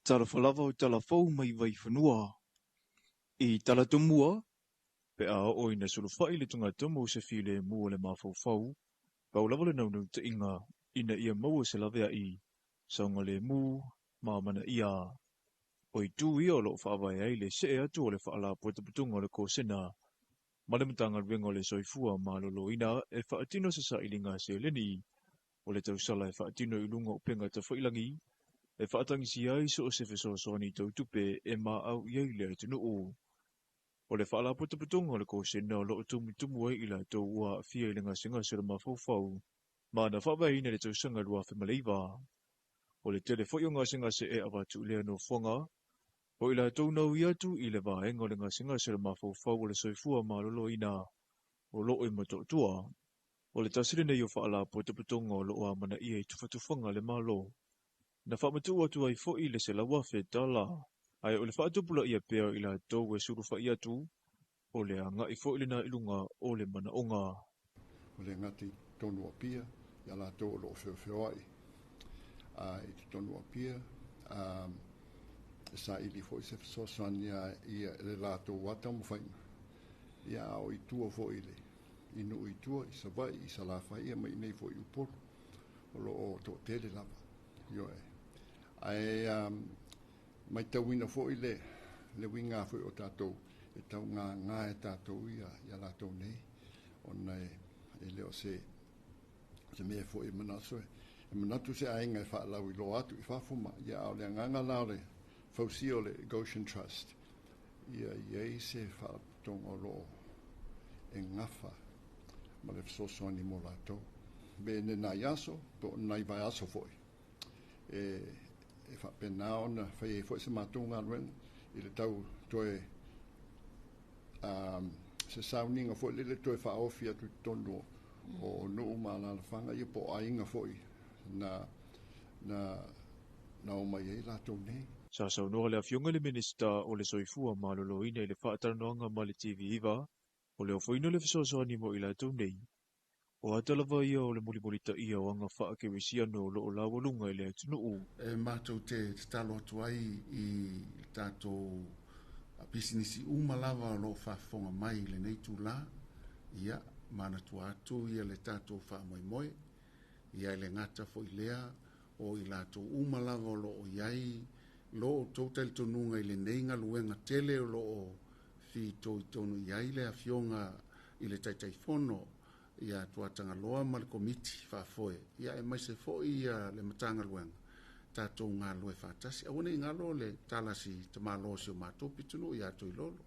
Talofa lava o talafou mai Vaifanua. I talatumua, pe a oo ina sulufai le togatogo o se filemu o le mafaufau, pau lava le naunautaiga ina ia maua se laveai, saogalemu ma amanaia. O itu ia o loo faavae ai le see atu o le Faalapotopotoga o le Kosena ma le Matagaluega o le Soifua Maloloina e faatino se sailiga seleni o le tausala e faatino i luga o upega tafailagi e faatagisia ai so o se fesoasoani tautupe e maau i ai le atunuu. O le Faalapotopotoga o le Kosena o loo tumutumu ai i latou ua aafia i le gasegase o le mafaufau ma na faavaeina i le tausaga 2009. O le tele foi o gasegase e avatu i lea nofoaga o i latou na ui atu i le vaega o le gasegase o le mafaufau o le soifua maloloina o loo i Motootua. O le tasi lenei o Faalapotopotoga o loo amanaia i tufatufaga a le Malo. Na faamatuu atu ai foi le $100,000, ae o le faatupulaia pea o i latou e sulufai atu, o le agai foi lena i luga o le manaoga. Ua le gata i totonu o Apia, ia latou o lo o feofeoai i totonu o Apia, e saili foi se fesoasoani ia le latou ata taumafaiga, ia a o i tua foi i le i nuu i tua, i Savaii, i Salafai, ia ma i inei foi i Upolu, o lo o toatele lava. Ioe. Ae matauina foi le uiga foi o tatou e taugāgā e tatou ia latou nei, ona e le o se mea foi e manatu, e manatu se aiga e faalauiloa atu i fafo ma ia, a o le agaga la o le fausia o le Goshen Trust, ia i ai se faalapotopotoga o lo o e gafa ma le fesoasoani mo latou. Pe nai aso, po o nai vaiaso foi, e faapena ona fai ai foi se matou galuega i le tau toe se sauniga foi lele toe faaofi atu i totonu o nuu ma alaalafaga ia po o aiga foi na omai ai latou nei. Sa saunoa le afioga i le Minisita o le Soifua Maloloina i le faatalanoaga ma le TV9, o le ofoina o le fesoasoani mo i latou nei, o ata lava ia o le mulimulitaia o aga faakerisiano o loo laualuga i le atunuu. E matou te tatalo atu ai i le tatou pisinisi uma lava o loo faafofoga mai i lenei itulā, ia manatua atu ia le tatou faamoemoe, ia e le gata foi lea o i latou uma lava o loo i ai lo outou talitonuga i lenei galuega tele o loo fitoitonu i ai le afioga i le Taitaifono ia Tuatagaloa ma le Komiti Faafoe, ia aemaise foi ia le Matagaluega, tatou galulue faatasi. Aua ne i galo le tala a si tamaloa o si o matou pitonuu ia Toilolo,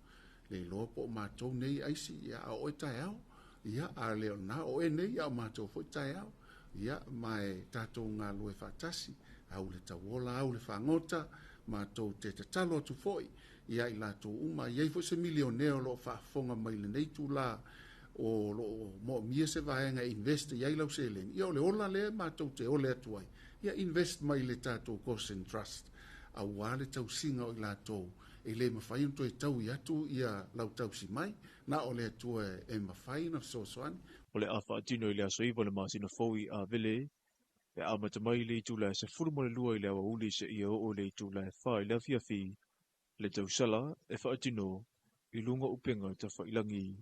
le iloa po o matou nei aisi, ia a o oe taeao, ia a le o lena o oe nei, a o matou foi taeao, ia ma e tatou galulue faatasi, au le tauola, au le fagota, matou te tatalo atu foi ia i latou uma. E i ai foi se milionea o loo faafofoga mai lenei itulā o loo moomia se vaega e invest i ai lau seleni, ia o le ola lea matou te ole atu ai, ia invest mai le tatou Goshen Trust, auā le tausiga o i latou e le mafai ona toe taui atu ia lau tausi mai, na o le Atua e mafai ona fesoasoani. O le a faatino i le aso 9 o le masina fou i Avele, e amata mai le itula e 12 i le aoauli seia oo i le itula e 4 i le afiafi, le tausala e faatino i luga o upega tafailagi.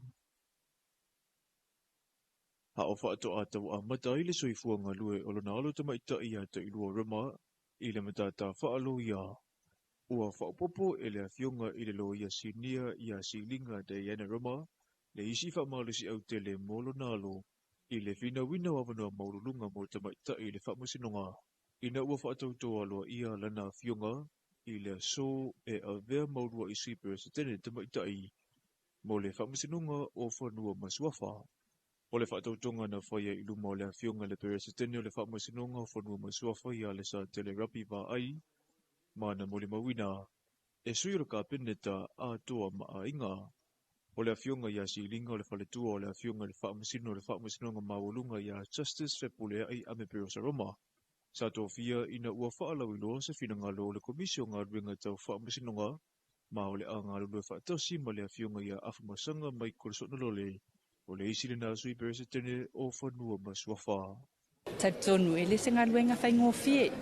A o faatoa tau amata ai le soifua galue o lona alo tamaitai ia Tailua Rema i le matata faaloia. Ua faaopoopo e le afioga i le loia sinia ia Siliga Diana Rema le isi faamalosiau tele mo lona alo i le finauina o avanoa maualuluga mo tamaitai i le faamasinoga, ina ua faatautoa aloaia lana afioga i le aso e avea ma uluai Sui Peresetene tamaitai mo le faamasinoga o Fanua ma Suafa. O le faatautoga na faia i luma o le afioga i le Peresetene o le Faamasinoga o Fanua ma Suafa ia Lesatele Rapi Vaai, ma na molimauina e sui o le Kapeneta atoa ma aiga. O le afioga ia Siliga o le faletua o le afioga i le Faamasino o le Faamasinoga Maualuga ia Justice Fepuleai Ameperosa Roma, sa tofia ina ua faalauiloa se finagalo o le Komisi o Galuega Tau Faamasinoga, ma o le a galulue faatasi ma le afioga ia Afamasaga Michael Soonalole, o le isi lena Sui Peresetene o Fanua ma Suafa. Talitonu e le se galuega faigofie.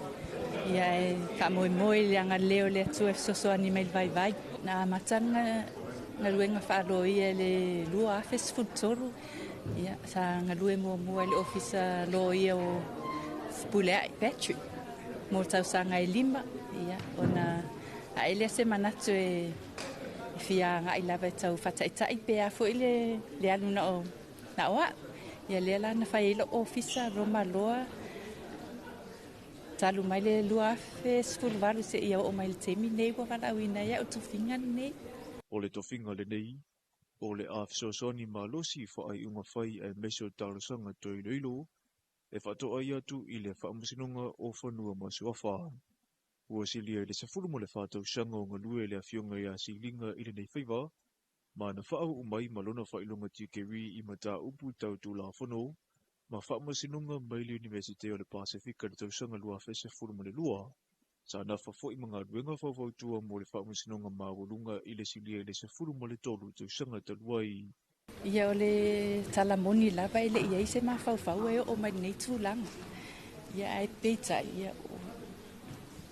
Ia e faamoemoe i le agalelei o le Atua e fesoasoani mai i le vaivai. Na amata le galuega faaloia i le 2013, ia sa galue muamua i le Ofisa Loia o Fepuleai Patrick mo tausaga e 5, ia ona ae lea se manatu e fia agai lava e tau faataitai pe a foi le alu na o a'u. Ia lea la na fai ai lou ofisa Roma Loa talu mai le 2018 seia oo mai le taimi nei ua valaauina ai a'u tofiga lenei. O le tofiga lenei, o le a fesoasoani malosi i faaiuga fai aemaise o talosaga toe iloilo e faatoai atu i le Faamasinoga o Fanua ma Suafa. Ua silia i le 14 tausaga o galue le afioga ia Siliga i lenei faiva, ma na faauu mai ma lona faailoga tikeri i mataupu tau tulafono ma faamasinoga mai le Iunivesite o le Pasefika i le tausaga 2012. Sa nafa foi ma galuega faufautua mo le Faamasinoga Maualuga i le silia i le 13 tausaga talu ai. Ia o le talamoni lava e le i ai se mafaufau e oo mai lenei tulaga. Ia ae peitai, ia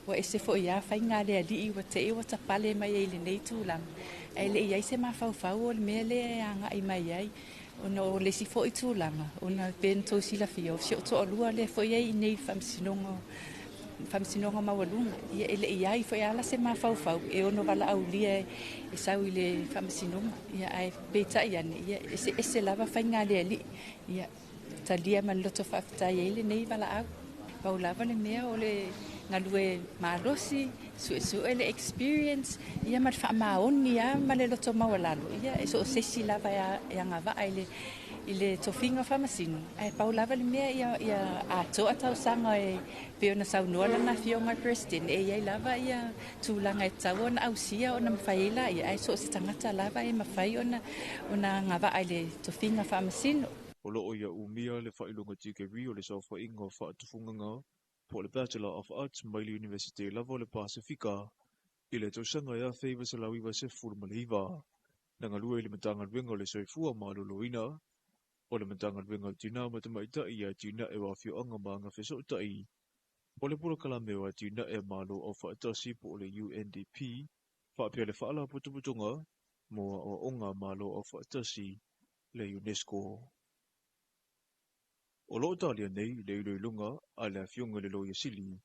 ua ese foi ia faiga a le alii ua te i ua tapale mai ai i lenei tulaga. Ae le i ai se mafaufau o le mea lea e agai mai ai. Ona o le isi foi tulaga, ona pe na tou silafia, o si ou toalua lea foi ai i nei Faamasinoga Maualuga. Ia e le i ai foi ala se mafaufau e ono valaaulia e sau i le faamasinoga. Ia ae peitai ane, ia eseese lava faiga a le alii. Ia talia ma le loto faafetai ai lenei valaau. Pau lava le mea o le galue malosi, suesue le experience, ia ma le faamaoni lava ma le loto maualalo. Ia e so o se isi lava e agavaa i le tofiga faamasino, ae pau lava le mea ia atoa tausaga e pei ona saunoa lana afioga i le Peresetene, e iai lava ia tulaga e tatau ona ausia ona mafai ai laia, ae so o se tagata lava e mafai ona agavaa i le tofiga faamasino. O loo ia umia le faailoga tikeri o le saofaiga o faatufugaga po o le Bachelor of Arts mai le Iunivesite lava o le Pasefika i le tausaga e 1999. Na galue i le Matagaluega o le Soifua Maloloina, o le Matagaluega o Tina ma Tamaitai ia Atinae o Afioaga ma Agafesootai, o le Polokalame o Atinae a Malo Aufaatasi po o le UNDP, faapea le Faalapotopotoga mo Aoaoga a Malo Aufaatasi le UNESCO. O loo talia nei le iloiloga a le afioga i le Loia Sili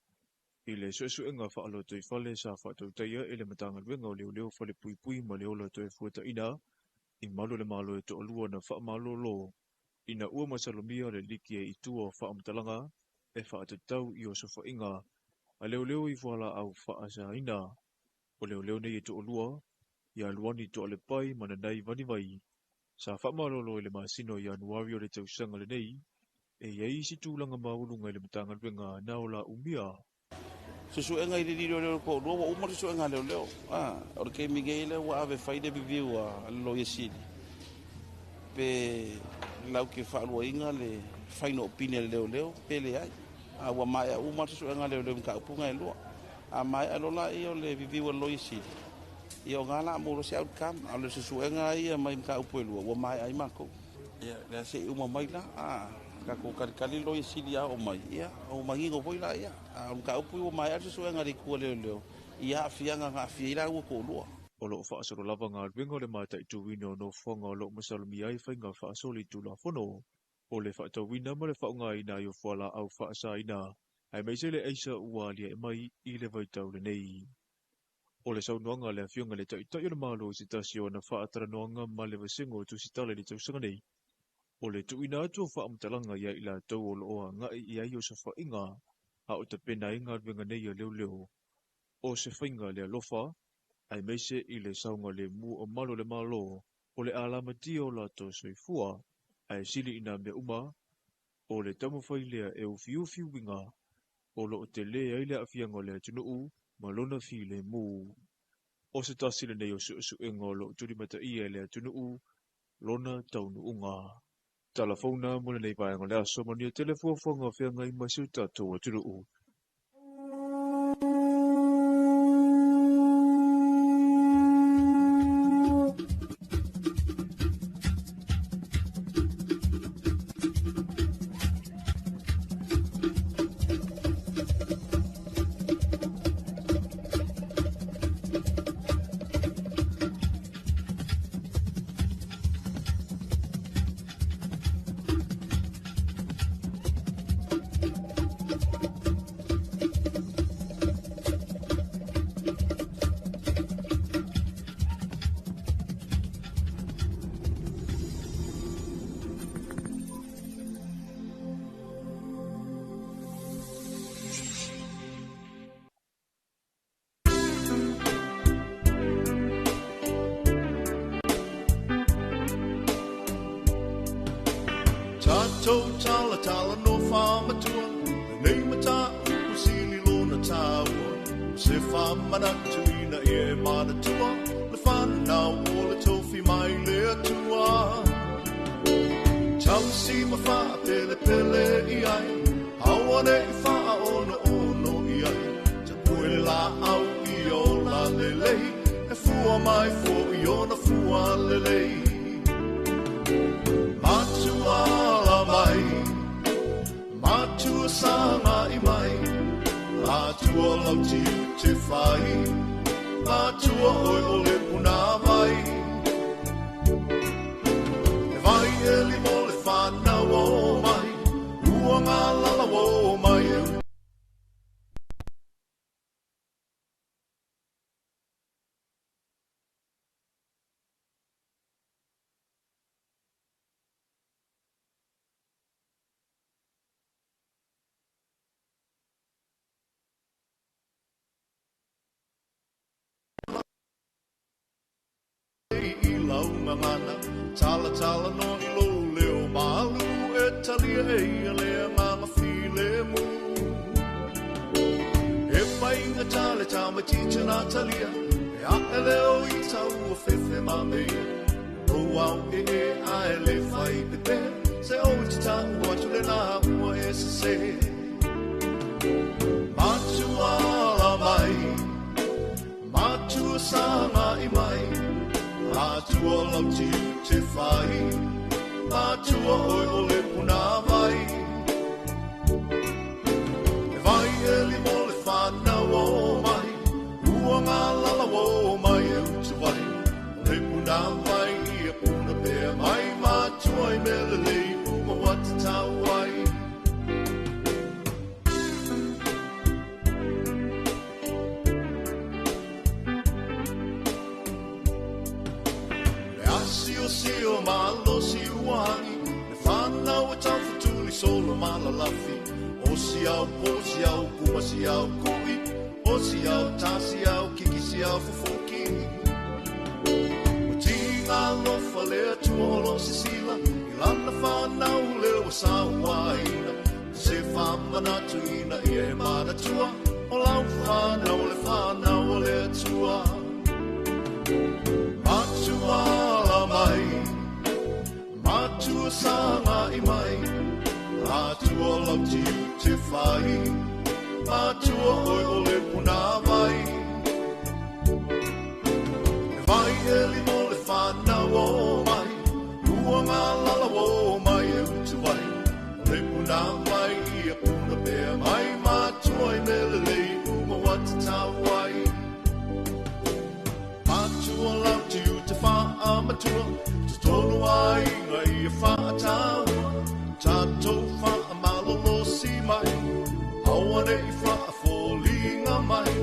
i le suesuega faalotoifale sa faatautaia e le Matagaluega o Leoleo Falepuipui ma le Ola Toefuataiga i malu o le Malo e toalua na faamalolo ina ua masalomia le liki e i tua o faamatalaga e faatatau i osofaiga a leoleo i fualaau faasaina. O leoleo nei e toalua, ia Luani Toalepai ma Nanai Vanivai, sa faamalolo i le masina o Ianuari o le tausaga lenei, e iai isi tulaga maualuga i le Matagaluega na o la umia. Suesuega i le lilo o le toalua ua uma le suesuega a leoleo. O le taimi nei lea ua ave fai le review a le Loia Sili pe lau ke faaluaina le final opinion a le leoleo pe leai. A ua maea uma le suesuega a leoleo mataupuga e lua. A maea lola ia o le review a le Loia Sili, ia o ngā la mo se outcome. A o le suesuega ia mai mataupu e lua ua maea ai makou. Ia lea se i uma mai la tatou kalikali Loia Sili a o mai, ia o manino foi la ia. A o mataupu ua maea le suesuega a le itu a leoleo ia aafiaga na aafia ai laua toalua. O loo faasolo lava galuega o le mataituina o nofoaga o loo masalomia ai faiga faasoli tulafono o le faatauina ma le faaaogaina ai o fualaau faasaina aemaise le aisa ua aliae mai i le vaitau lenei. O le saunoaga a le afioga i le Taitai o le Malo i se tasi o ana faatalanoaga ma le vasega o Tusitala i le tausaga nei, o le tuuina atu o faamatalaga ia i latou o loo agai i ai osofaiga a o tapena ai galuega nei a leoleo o se faiga le alofa aemaise i le saogalemu o malu o le Malo o le alamatia o latou soifua, ae sili i nā mea uma o le taumafai lea e ufiufi uiga o loo tele ai le aafiaga o le atunuu ma lona filemu. O se tasi lenei o suesuega o loo tulimataia e le atunuu lona taunuuga. Talafauna mo lenei vaega o le aso, manuia tele fuafuaga o feagai ma si o tatou atunuu. Tatou tala tala no whamatua, nei mata upu sili lona tāua. Se whamanatu ina e manatua, le whanau o le tofi mai le atua. Tausi ma wha pele pele i ai, awane i wha ono ono i ai. Ta pue la au i o la lelei, e fua mai fo i ona fua lelei. Matua la mai, matua sanga i mai, atua lau tiu te whai, matua oi o le puna vai. E vai e limo le whanau o mai, ua ngā lala o mai e. I launga mana, tala tala no i lo leo malu e talia e ia lea nganga file mu. E painga tale tama tita na talia, e a ele o i tau o fefe ma mea. O au e e a ele whai pepe, se o te tau atu le nā ua e se se. Matua la mai, matua sanga i mai, atua lau tiu te whai, matua oi o le puna vai. E vai e limo le whanau o mai, ua ngā lala o mai e utu vai. O le puna vai i a puna pea mai, matua i mele lei uma wata tau ai. Sio sio malo si uangi, le whanau e tau futuli solo malalafi. O si au po si au kuma si au kui, o si au ta si au kiki si au fufuki. O tinga lofa le atua o lo sisila, i lana whanau le o sa uaina. Se whamanatu ina i e manatua, o lau whanau le whanau o le atua. Matua la mai, matua sanga i mai, atua lau tiu te whai, matua oi o le puna vai. E vai e limo le whanau o mai, ua ngā lala o mai e utu vai. O le puna vai i a puna pea mai, matua i mele lei uma wata tau ai. Matua lau tiu te whaamatua, te tonu ai ngai i a whaataua. Tātou whaamalolo si mai, awane i whaafōlinga mai.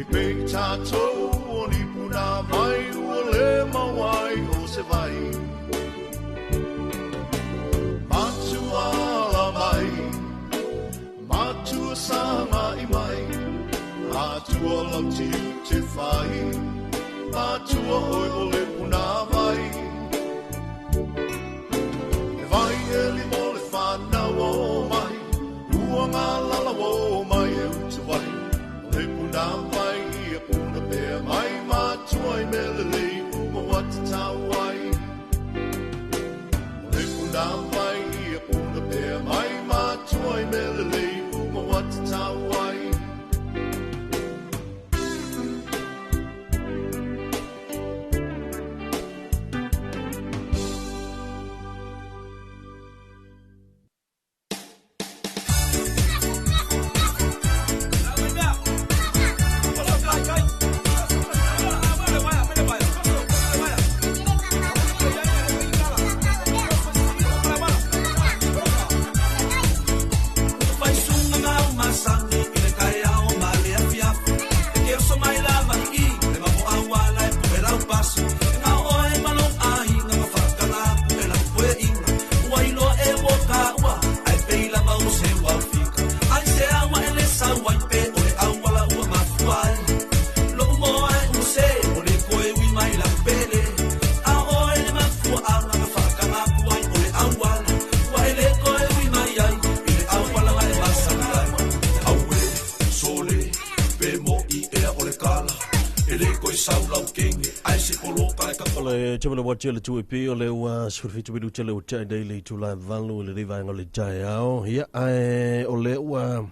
I pei tātou o ni puna vai, ua le mawai o se vai. Matua la mai, matua sanga i mai, atua lau tiu te whai, matua oi o le puna vai. E vai e limo le whanau o mai, ua ngā lala o mai e utu vai. O le puna vai i a puna pea mai, matua i mele lei uma wata tau ai. O le puna vai i a puna pea mai, matua i mele lei uma wata tau ai. tawala wa tele tu epi o le ua 17 minute le ua tai nei le itula e 8 i lenei vaega o le taeao. Ia, ae o le ua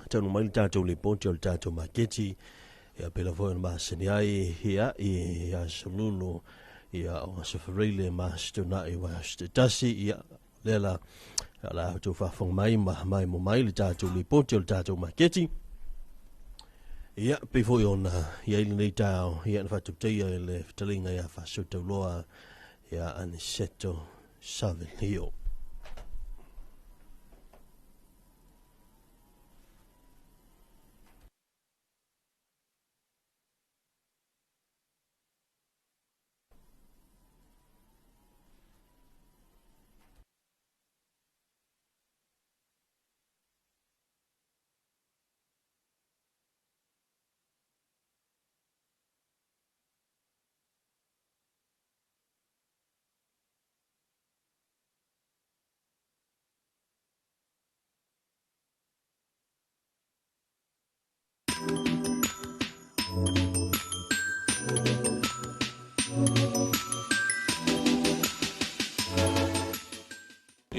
taunu mai le tatou lipoti o le tatou maketi. Ia, pela foi ona masani ai, ia, i aso lulu, ia, o aso Fereile ma aso Toonai o aso Tetasi, ia, lea la, la outou faafofoga mai ma mai mo mai le tatou lipoti o le tatou maketi. Ia, pei foi ona i ai lenei taeao, ia, na faatautaia i le fetalaiga ia Faasootauloa ia Aniceto Savelio.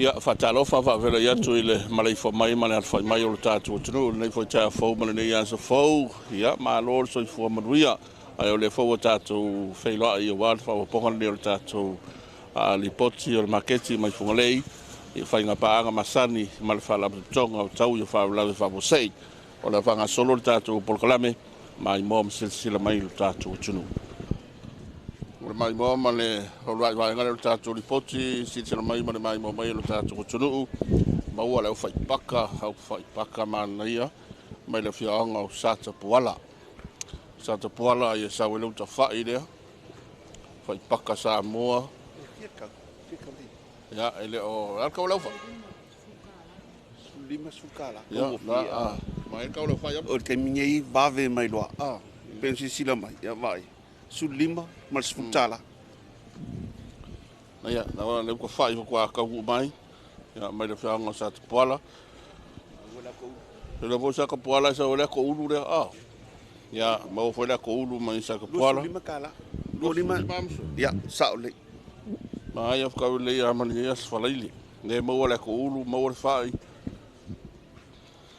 Ia, faatalofa faafeiloai atu i le maleifua mai ma le alafai mai o le tatou atunuu i lenei foi taeao fou ma lenei aso fou. Ia, malo le soifua manuia. Ae o lea foi ua tatou feiloai aua le faaopoopoga lenei o le tatou lipoti o le maketi mai Fugalei i faiga paaga masani ma le Faalapotopotoga o Taui o Faalavelave Faafuasei. O le a faagasolo le tatou polokalame maimoa ma silasila mai i le tatou atunuu. O le maimoa ma le uluai vaega lea o le tatou lipoti, silasila mai ma le maimoa mai o le tatou atunuu, maua le aufaipaka, aufaipaka manaia mai le afioaga o Satapuala. Satapuala ia sau ai le utafai lea, faipaka Samoa. Ia, e le o, e al kau lau fai? $50. Ia, la, mai kau lau fai. O le taimi nei vave mai loa. Pe ona silasila mai, ia vaai. 15 ma le $10. Ia, na le uka fai faatoa taunuu mai, ia, mai le afioaga o Satapuala. E le foi Satapuala e sau ai le ato ulu lea, Ia, maua foi le ato ulu mai Satapuala. $25. 25, ia, sao lelei. Ma ia whakau lei a mani ia falaile. Ne maua le ato ulu, maua le fai.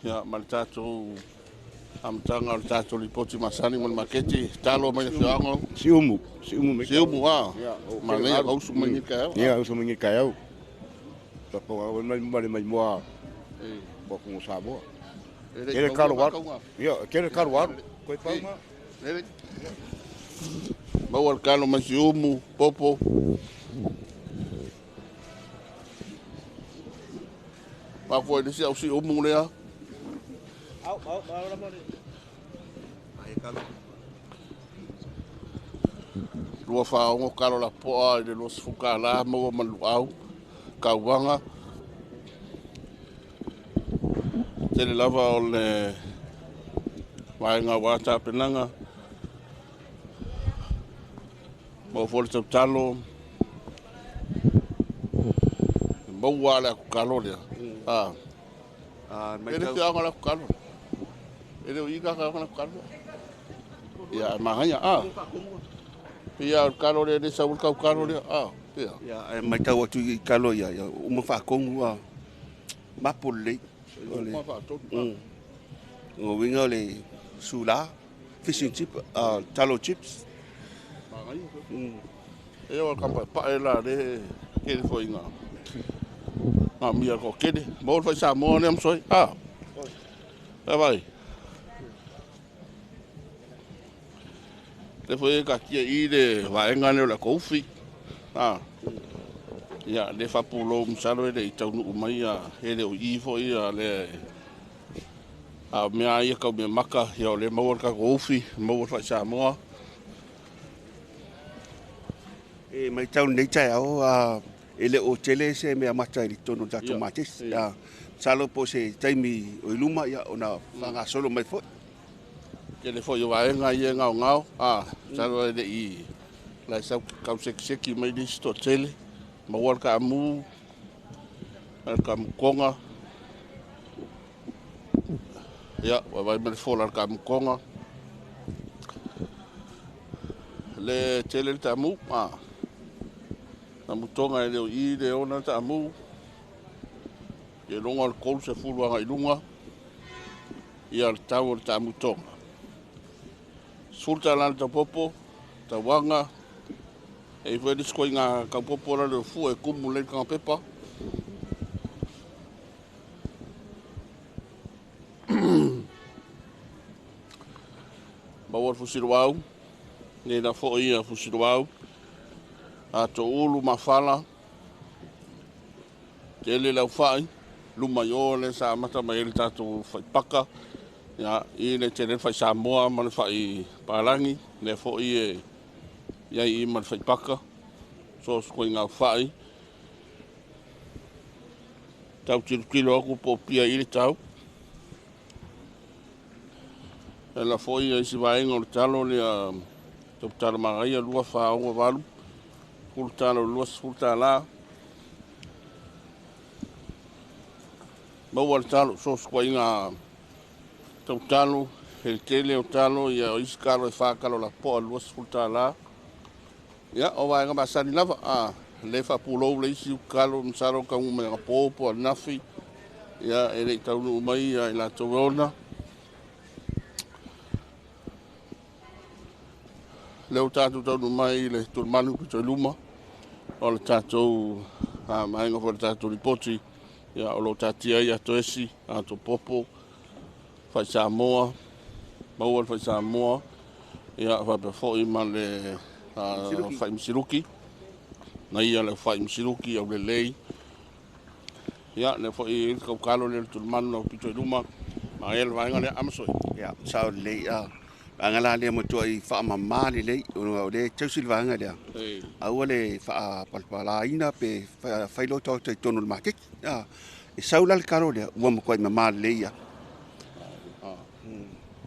Ia, ma le tatou amataga o le tatou lipoti masani ma le maketi, talo mai le afioaga. Siumu, siumu mai. Siumu, a. Manaia ausu mai ni taeao. Ia, ausu mai ni taeao. Taponga mai ma le maimoa. Mo ku Samoa. Kele kalo waru. Ia, kele kalo waru. Koe pauma. Maua le kalo mai siumu, popo. Mafua i le si au siumu lea. Au, au, au, la mani. 26 kalo la poa i le 20 kālā, maua ma luau, kauaga. Tele lava o le vaega ua tapenaga. Maua foi le tautalo. Maua le aku kalo lea. E le fiaoga le aku kalo. E le o i ka ka le aku kalo. Ia, magaia, Pia o le kalo lea, le sau le kau kalo lea, pia. Ia, e matau atu i kalo ia, ia, uma faakongu, mapo lelei. Uma faatonu. O uiga o le sula, fish and chip, talo chips. Magaia. E o le kapaepae la le kele foi ngā. Ngā mia ko kele. Mo le fai Samoa lea msoi. E vai. Le foi ka kia i le vaega lea o le kofi. Ia, le faapulou masalo e le i taunuu mai a e le o i foi a le a mea ia kau mea maka ia o le maua le tatou ufi, maua le fai Samoa. E mai tau nei taeao e le o tele se mea mata i totonu o le tatou maketi. Masalo po o se taimi o i luma ia ona faagasolo mai foi. Tele foi o vaega ia e gaogao, masalo e le i lai sau kau sekiseki mai le isi toatele, maua le kaamu, le kaamukonga. Ia, ua vai mai le fola le kaamukonga. Le tele le taamu, Tamutoga e leo i le ona taamu. Ke longa o le 30 aga i luga. Ia le tau o le taamutoga. 10 tala le taupopo, tauaga, e i foi lis ko ngā kaupopo la le fu e kumu le kanga pepa. Maua le fusiluau, nei la foi ia fusiluau, a to ulu mafala, tele lau whai, luma i o le sa mata mai le tātou whaipaka, ia, i le tele whai Samoa ma le whai Palangi, le foi e ia i ma le whaipaka, so sko i ngā whai. Tau tiro tiro aku po pia i le tau. E la foi i si vaenga o le talo le tau talo magaia lua whaonga valu. Kulu talo lua sefulu tala. Maua le talo so sko i ngā tau talo, he tele o talo ia o isi kalo e whakalo la poa lua sefulu tala. Ia, o vaenga masani lava, a le whapulou le isi ukalo msaro ka ume nga pōpo a nafi. Ia, e le taunu mai ia i la ona. Leo tātou taunu mai le tulmanu ki toi luma. O le tātou, a maenga fo le tātou ripoti. Ia, o lo tātia i ato esi, ato popo, whai Samoa, maua le whai Samoa. Ia, whapea foi ma le whai msiruki. Na ia le whai msiruki au le lei. Ia, le foi i kaukalo le tulmanu na pito i luma. Ma e le vaenga le amasoi. Ia, sao lei a vaenga la lea matua i whaamama le lei, o le tausi le vaenga lea. Aua le whaapalapalaina pe whailo tau tai tonu le makeki. E sau la le karo lea, ua matua i mama le lei ia.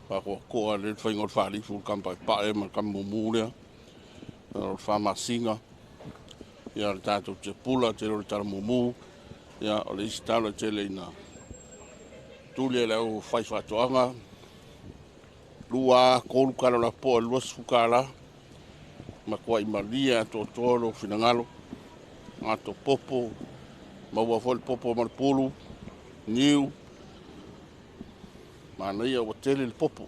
Whakoa le whainga o le whaalifu le kampa i pae ma le kamumu lea. O le whamasinga. Ia le tātou te pula, te le tala mumu. Ia o le isi talo tele ina tuli e le au whai whatoanga. Lua, kolu kalo la poa, lua sufuka la. Makua i malia, tō lo finangalo. Ngā tō popo, maua foi le popo ma le pulu, niu. Mana ia ua tele le popo.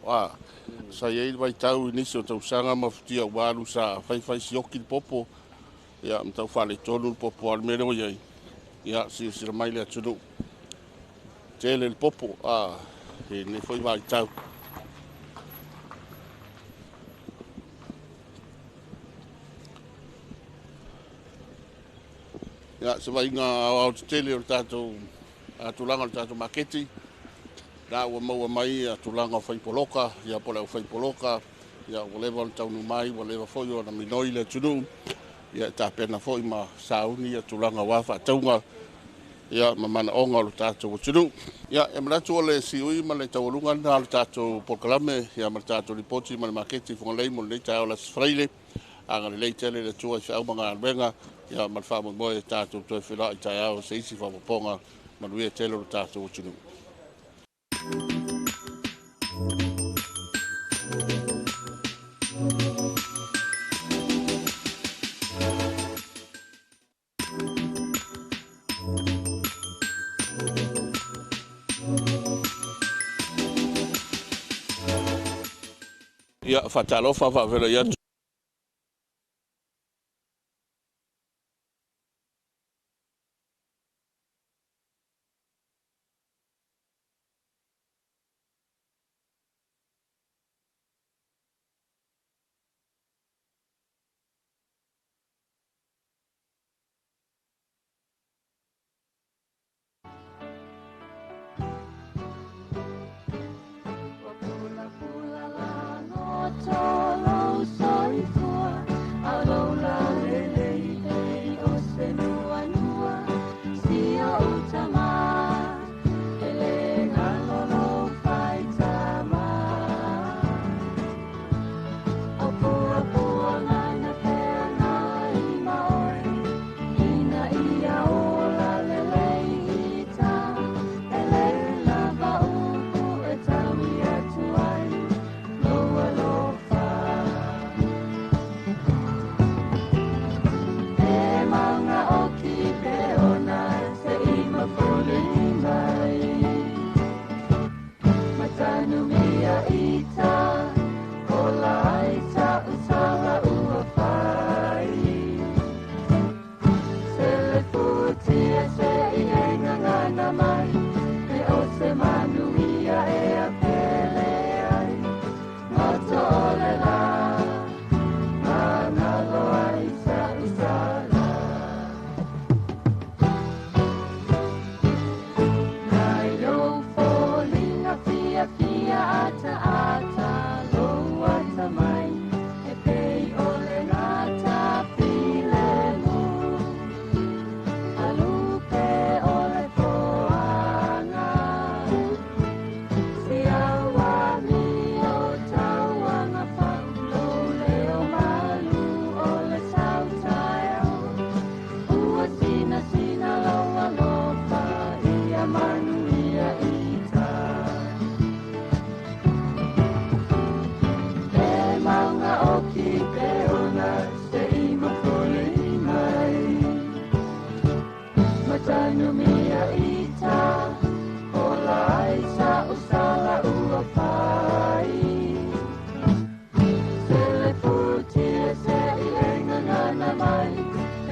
Sa iai le vaitau i nisi o tausaga ma futia ua alu sa faifai sioki le popo. Ia, ma tau whale tonu le popo al mele o iai. Ia, sila mai le atunuu. Tele le popo, e nei foi vaitau. Ia, se vainga au te tele o le tātou, a tulaga o le tātou maketi. La ua maua mai a tulaga o whaipoloka, ia po le au whaipoloka, ia ua lewa o le taunu mai, ua lewa foi o na minoi le atunuu. Ia tā pena foi ma sauni ia tulaga wa whaataunga, ia ma manaonga o le tātou atunuu. Ia, e manatu o le siui ma le taualuga na o le tātou polokalame, ia ma le tātou ripoti ma le maketi Fugalei mo lenei taeao le Aso Faraile. Aga lelei tele le Atua i feau ma galuega, ia ma le faamoemoe e tātou toe whila i taeao se isi whapoponga manuia tele o le tātou atunuu. Ia, whatalofa whaawhela i atu. numia ita Ola ai sa usala ua pai Sele futia se i enga ngana mai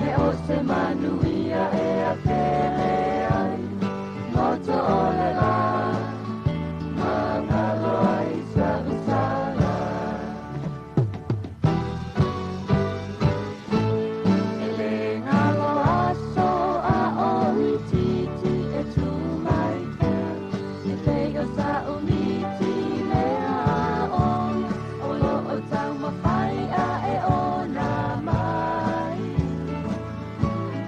E o se manuia e a pele ai Moto ole la Mangalo ai sa usala Ele ngalo aso a o ititi e tu mai te E pega sa umiti me a o O lo o tau mawhai a e o nā mai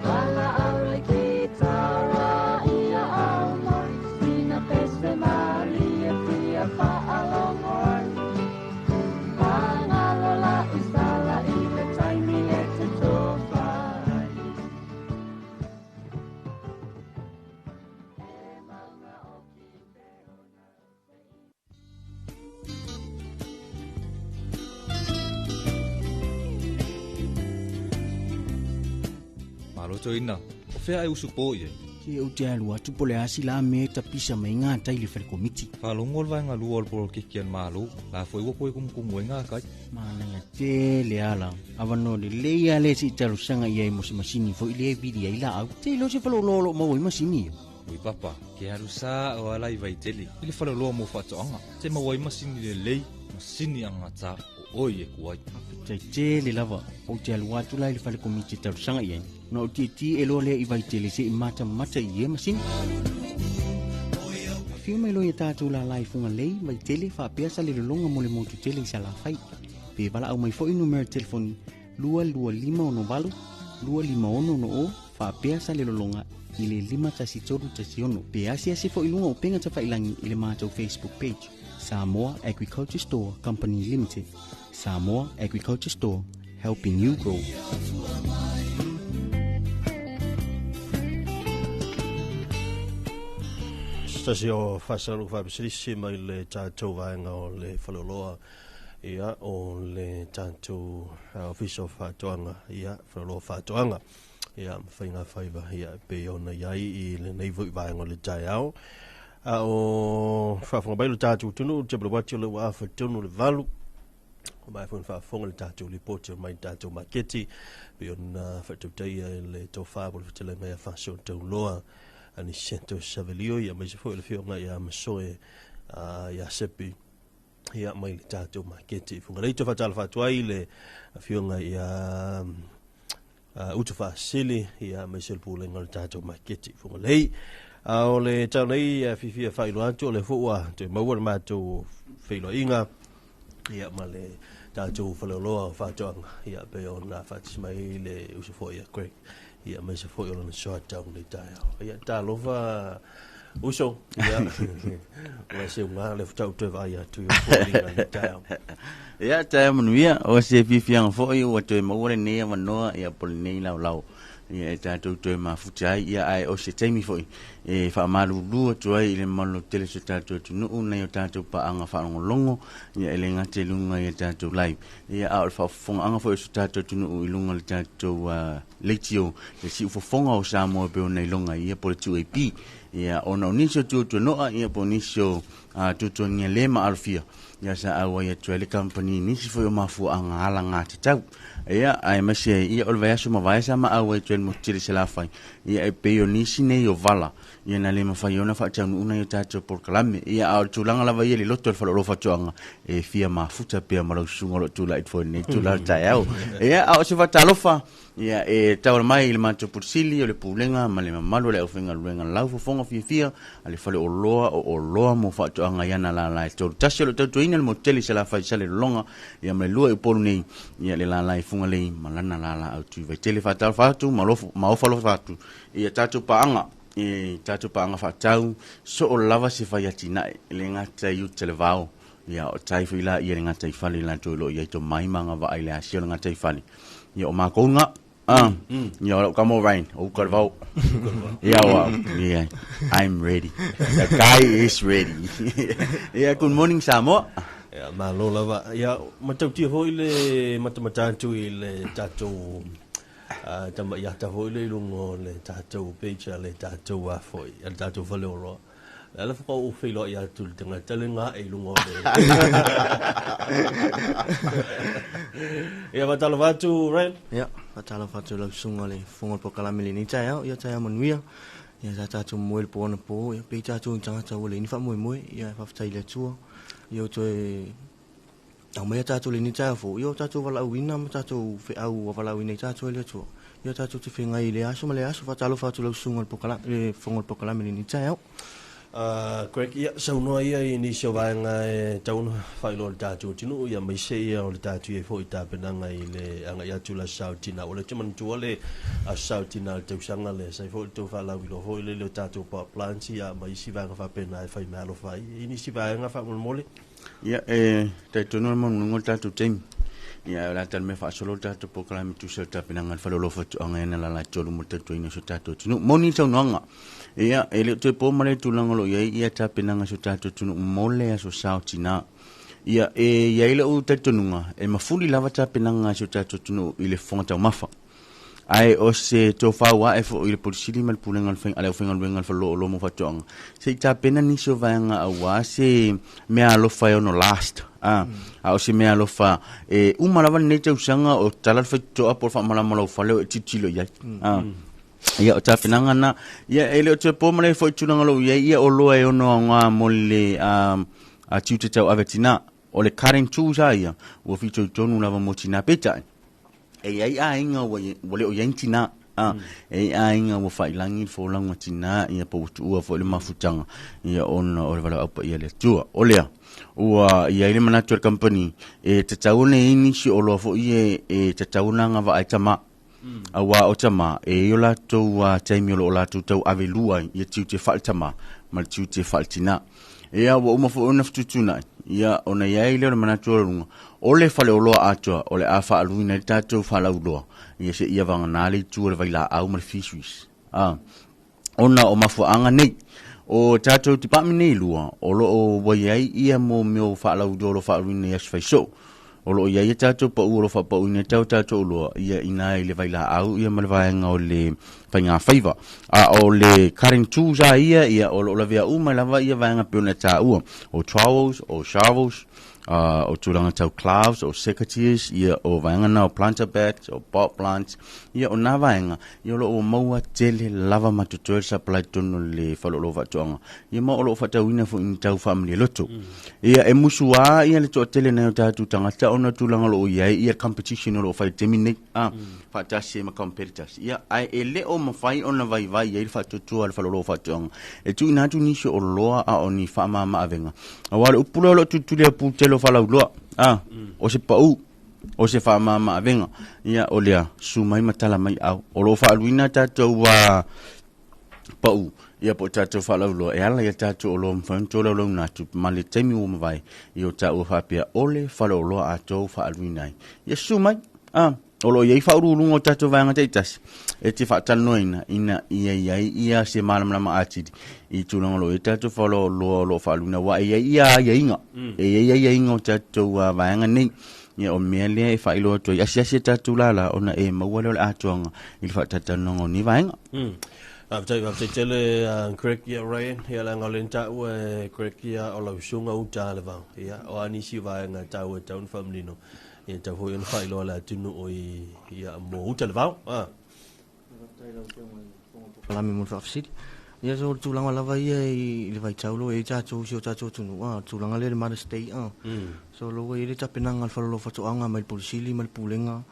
Wala au le kitara ia au mai Sina pese malie fia whaalongo ai Pangalo la usala i le taimi e te tofai Malo toina, o fea e usu po i ai. Se ou te alu atu po o le a se la mea e tapisa mai gatai i le falekomiti. Faalogo le vaega lua o le polokiki a le Malo, la foi ua toe kumukumu ai gakai. Manaia tele ala. Avanoa lelei lava lea se i talosaga i ai mo se masini foi lea e vili ai laau. Te iloa se faleoloa o lo o maua ai masini ia. Ui papa, ke alu sa o ala i Vaitele i le faleoloa mo faatoaga. Te maua ai masini lelei, masini agata o oe e ku ai. Faafetai tele lava. Ou te alu atu la i le fale komiti e talosaga i ai, ona ou tietie loa lea i Vaitele se i matamata i ia masini. Afio mai loa ia tatou lala i Fugalei, Vaitele, faapea Salelologa mo le motu tele i Salafai. Pe valaau mai foi numera telefoni 22568 25660 faapea Salelologa i le 51316 pe asiasi foi i luga o upega tafailangi i le matou Facebook page Samoa Agriculture Store Company Limited. Samoa Agriculture Store, helping you grow. Se tasi o faasalalu faapisilisi mai le tatou vaega o le faleoloa ia o le tatou ofisa o faatoaga ia faleoloa faatoaga ia ma faiga faiva ia e pei ona i ai i lenei foi vaega o le taeao. A o faafofoga mai lo tatou atunuu, te wati o le ua afa tonu le 8. O mai foi faafofoga le tatou lipoti o mai tatou maketi, pei ona faatautaia i le tofa po le fetalaiga ia Faasootauloa Aniceto Savelio, ia aemaise foi o le afioga ia Masoe ia Sepi, ia mai le tatou maketi i Fugalei. Toe faatalofa atu ai le afioga ia Utu Faasili, ia aemaise le pulega o le tatou maketi i Fugalei. A o le tau nei fiafia faailoa atu o le foi ua toe maua le matou feiloaiga ia ma le tatou faleoloa o faatoaga ia pei ona faatasi mai le uso foi ia Greg ia aemaise foi o lona soatau nei taeao. Ia talofa uso, ia ua se unga le futau toe vaai atu i o foliga nei taeao. Ia, taeao manuia, o se fiafiaga foi ua toe maua lenei avanoa ia po o lenei laolao ia e tatou toe mafuta ai, ia ae o se taimi foi e faamalulu atu ai i le mamalu tele o so tatou atunuu nai o tatou paaga faalogologo ia e le gata i luga i a tatou live ia a o le faafofogaaga foi o so tatou atunuu i luga o le tatou leitio le siufofoga o Samoa e pei ona iloga ai ia po o le 2AP ia ona o nisi o tuatuanoa ia po o nisi o tuatuagia le maalofia ia sa auai atu ai le kamupani i nisi foi o mafuaaga alagatatau. Ia, aemaise ai, ia o le vaiaso mavae sa ma auai atu ai le motu tele i Salafai, ia e pei o nisi nei o vala, ia na le mafai ona faataunuu nai o tatou polokalame. Ia, a o le tulaga lava ia i le loto o le faleoloa faatoaga, e fia mafuta pea ma lau susuga o lo o tulai atu foi i lenei itula o le taeao. Ia, a o se faatalofa, Ia, e tauala mai i le matou Pule Sili o le Pulega ma le mamalu o le aufaigaluega laufofoga fiafia a le Faleoloa o Oloa mo Faatoaga i ana lala e tolu. Tasi o lo o tautuaina le motu tele i Salafai i Salelologa, ia ma le lua i Upolu nei, ia le lala i Fugalei ma lana lala autu i Vaitele. Faatalofa atu ma alofa, ma ofa alofa atu i a tatou paaga, i tatou paaga faatau, soo lava se fai atinae, e le gata i uta le vao, ia o tai foi la ia le gataifale i latou o lo o i ai tomai ma agavaa i le asia o le gataifale. Ia o makou nga. Ah, ia o lau kama o Ryan, o uka le vao. Ia o yeah, I'm ready. The guy is ready. Yeah, good morning Samoa. Ia, malo lava. Ia, matautia foi le matamata atu i le tatou Tama'i ata foi lea i luga o le tatou page a le tatou a foi a le tatou faleoloa. Le ala faatoa ou feiloai atu i le tagata le gae i luga o le Ia faatalofa atu Ryan. Ia, faatalofa atu i lau susuga i le Fofoga o le Polokalame i lenei taeao. Ia, taeao manuia. Ia, sa tatou moe i le po anapo, ia, pei tatou ni tagata ua leai ni faamoemoe. Ia, faafetai i le Atua. Ia, ua toe aumaia tatou i lenei taeao fou, ia, o tatou valaauina ma tatou feau ua valaauina ai tatou e le Atua. Ia, tatou te feagai i lea aso ma lea aso. Faatalofa atu i lau susuga i le Polokalame, le Fofoga o le Polokalame i lenei taeao. Greg, ia, saunoa ia i nisi o vaega e tatau ona faailoa i le tatou atunuu, ia aemaise ia o le tatou i ai foi i tapenaga i le agai atu i le Aso Sa o Tina. Ua le te manatua le Aso Sa o Tina i le tausaga lea, sa i ai foi le tou faalauiloa foi lele o tatou power plants ia ma isi vaega faapena e fai meaalofa ai. E i ai nisi vaega faamolemole? Ia, e talitonu o le maualuluga o le tatou taimi. Ia, ae o le a talimea faasolo le tatou polokalame tusa o le tapenaga a le Fale o Faatoaga i ana lala e tolu mo le tautuaina o si o tatou atunuu. Moni le saunoaga. Ia, e le o toe po ma le tulaga o lo o i ai ia tapenaga a si o tatou atunuu mo le Aso Sa o Tina. Ia, e i ai lou talitonuga, e mafuli lava tapenaga a si o tatou atunuu i le fofoga taumafa. Ae o se tofau ae foi i le Pule Sili ma le Pulega a le Aufaigaluega a le Fale o Oloa mo Faatoaga, se i tapena nisi o vaega aua se meaalofa e ono last. A, a o se meaalofa e uma lava lenei tausaga o tala le faitotoa po o le faamalama o lau fale o e tilotilo i ai. A, ia o tapenaga na, ia e le o toe po ma le foi tulaga o lo o i ai ia oloa e ono aoga mo le a tiute tauave tina. O le current tools lava ia, ua fitoitonu lava mo tina. Peitai, e i ai aiga ua, ua le o i ai ni tina. A, e i ai aiga ua faailagi le folauga tina, ia po ua tuua foi le mafutaga, ia ona o le valaau paia a le Atua. O lea, ua i ai le manatu o le kamupani, e tatau ona i ai nisi oloa foi e, e tatau ona agavaa ai tama. Auā o tama, e i ai o latou taimi o lo o latou tauave lua ai, ia tiute faale-tama ma le tiute faale-tina. Ia, ua uma foi ona fetuutuunai, ia, ona i ai lea o le manatu o luga, o le faleoloa atoa o le a faaaluina ai le tatou faalauiloa, ia seia vagana le itu o le vailaau ma le fisheries. A, ona o mafuaaga nei, o tatou department nei e lua, o lo o ua i ai ia mo mea o faalauiloa o lo o faaaluina i aso faisoo. O lo o i ai a tatou pau o lo o faapauina ai tau tatou oloa, ia ina i le vailaau ia ma le vaega o le faigafaiva. A o le cutting tools a ia, ia o lo o lavea uma lava ia vaega pei ona taua, o trowels, o shovels, o tulaga tau gloves, o secateurs, ia o vaega na o planter bags, o pot plants, ia o nā vaega, ia o lo o maua tele lava ma totoe le supply totonu o le faleoloa faatoaga, ia ma o lo o faatauina foi i ni tau faamalie-loto. Ia e musu lava ia le toatele nai o tatou tagata ona o tulaga o lo o i ai ia competition o lo o fai i le taimi lenei, a, faatasi ai ma competitors. Ia, ae e le o mafai ona vaivai i ai le faatuatua a le faleoloa faatoaga e tuuina atu nisi o oloa a o ni faamama-avega. Aua o le upu lea o lo o tulituli e putele o falauloa, a, o se pau, o se faamama-avega. Ia, o lea, susu mai ma tala mai au. O lo o faaluina tatou pau, ia po o tatou faalauiloa e ala i a tatou oloa mafai ona tolaulauina atu ma le taimi ua mavae, ia o taua faapea o le faleoloa atoa ua faaluina ai. Ia susu mai, a, o lo o i ai faauluuluga o tatou vaega taitasi e te faatalanoaina ina ia i ai ia se malamalama atili i tulaga o lo o i ai tatou faleoloa o lo o faaluina, aua e i ai ia aiaiga, e i ai aiaiga o tatou vaega nei. Ia o le mea lea e faailoa atu ai, asiasi e tatou lala ona e maua lea o le atoaga i le faatalatalanoaga o nei vaega. Faafetai, faafetai tele Greg ia Ryan, ia leaga o lea na taua e Greg ia o lau susuga uta le vao. Ia o a nisi vaega e taua e tatau ona faamanino, ia e tatau foi ona faailoa le atunuu i ia mo uta le vao. Ah. Faafetai lau Afioga i le Fofoga Polokalame mo le faafesili. Ia so o le tulaga lava ia i le vaitau lo e i ai tatou i si o tatou atunuu, a, o le tulaga lea i le Mother's Day, a. So lo ua i ai le tapenaga a le Faleoloa Faatoaga mai le Pule Sili ma le Pulega,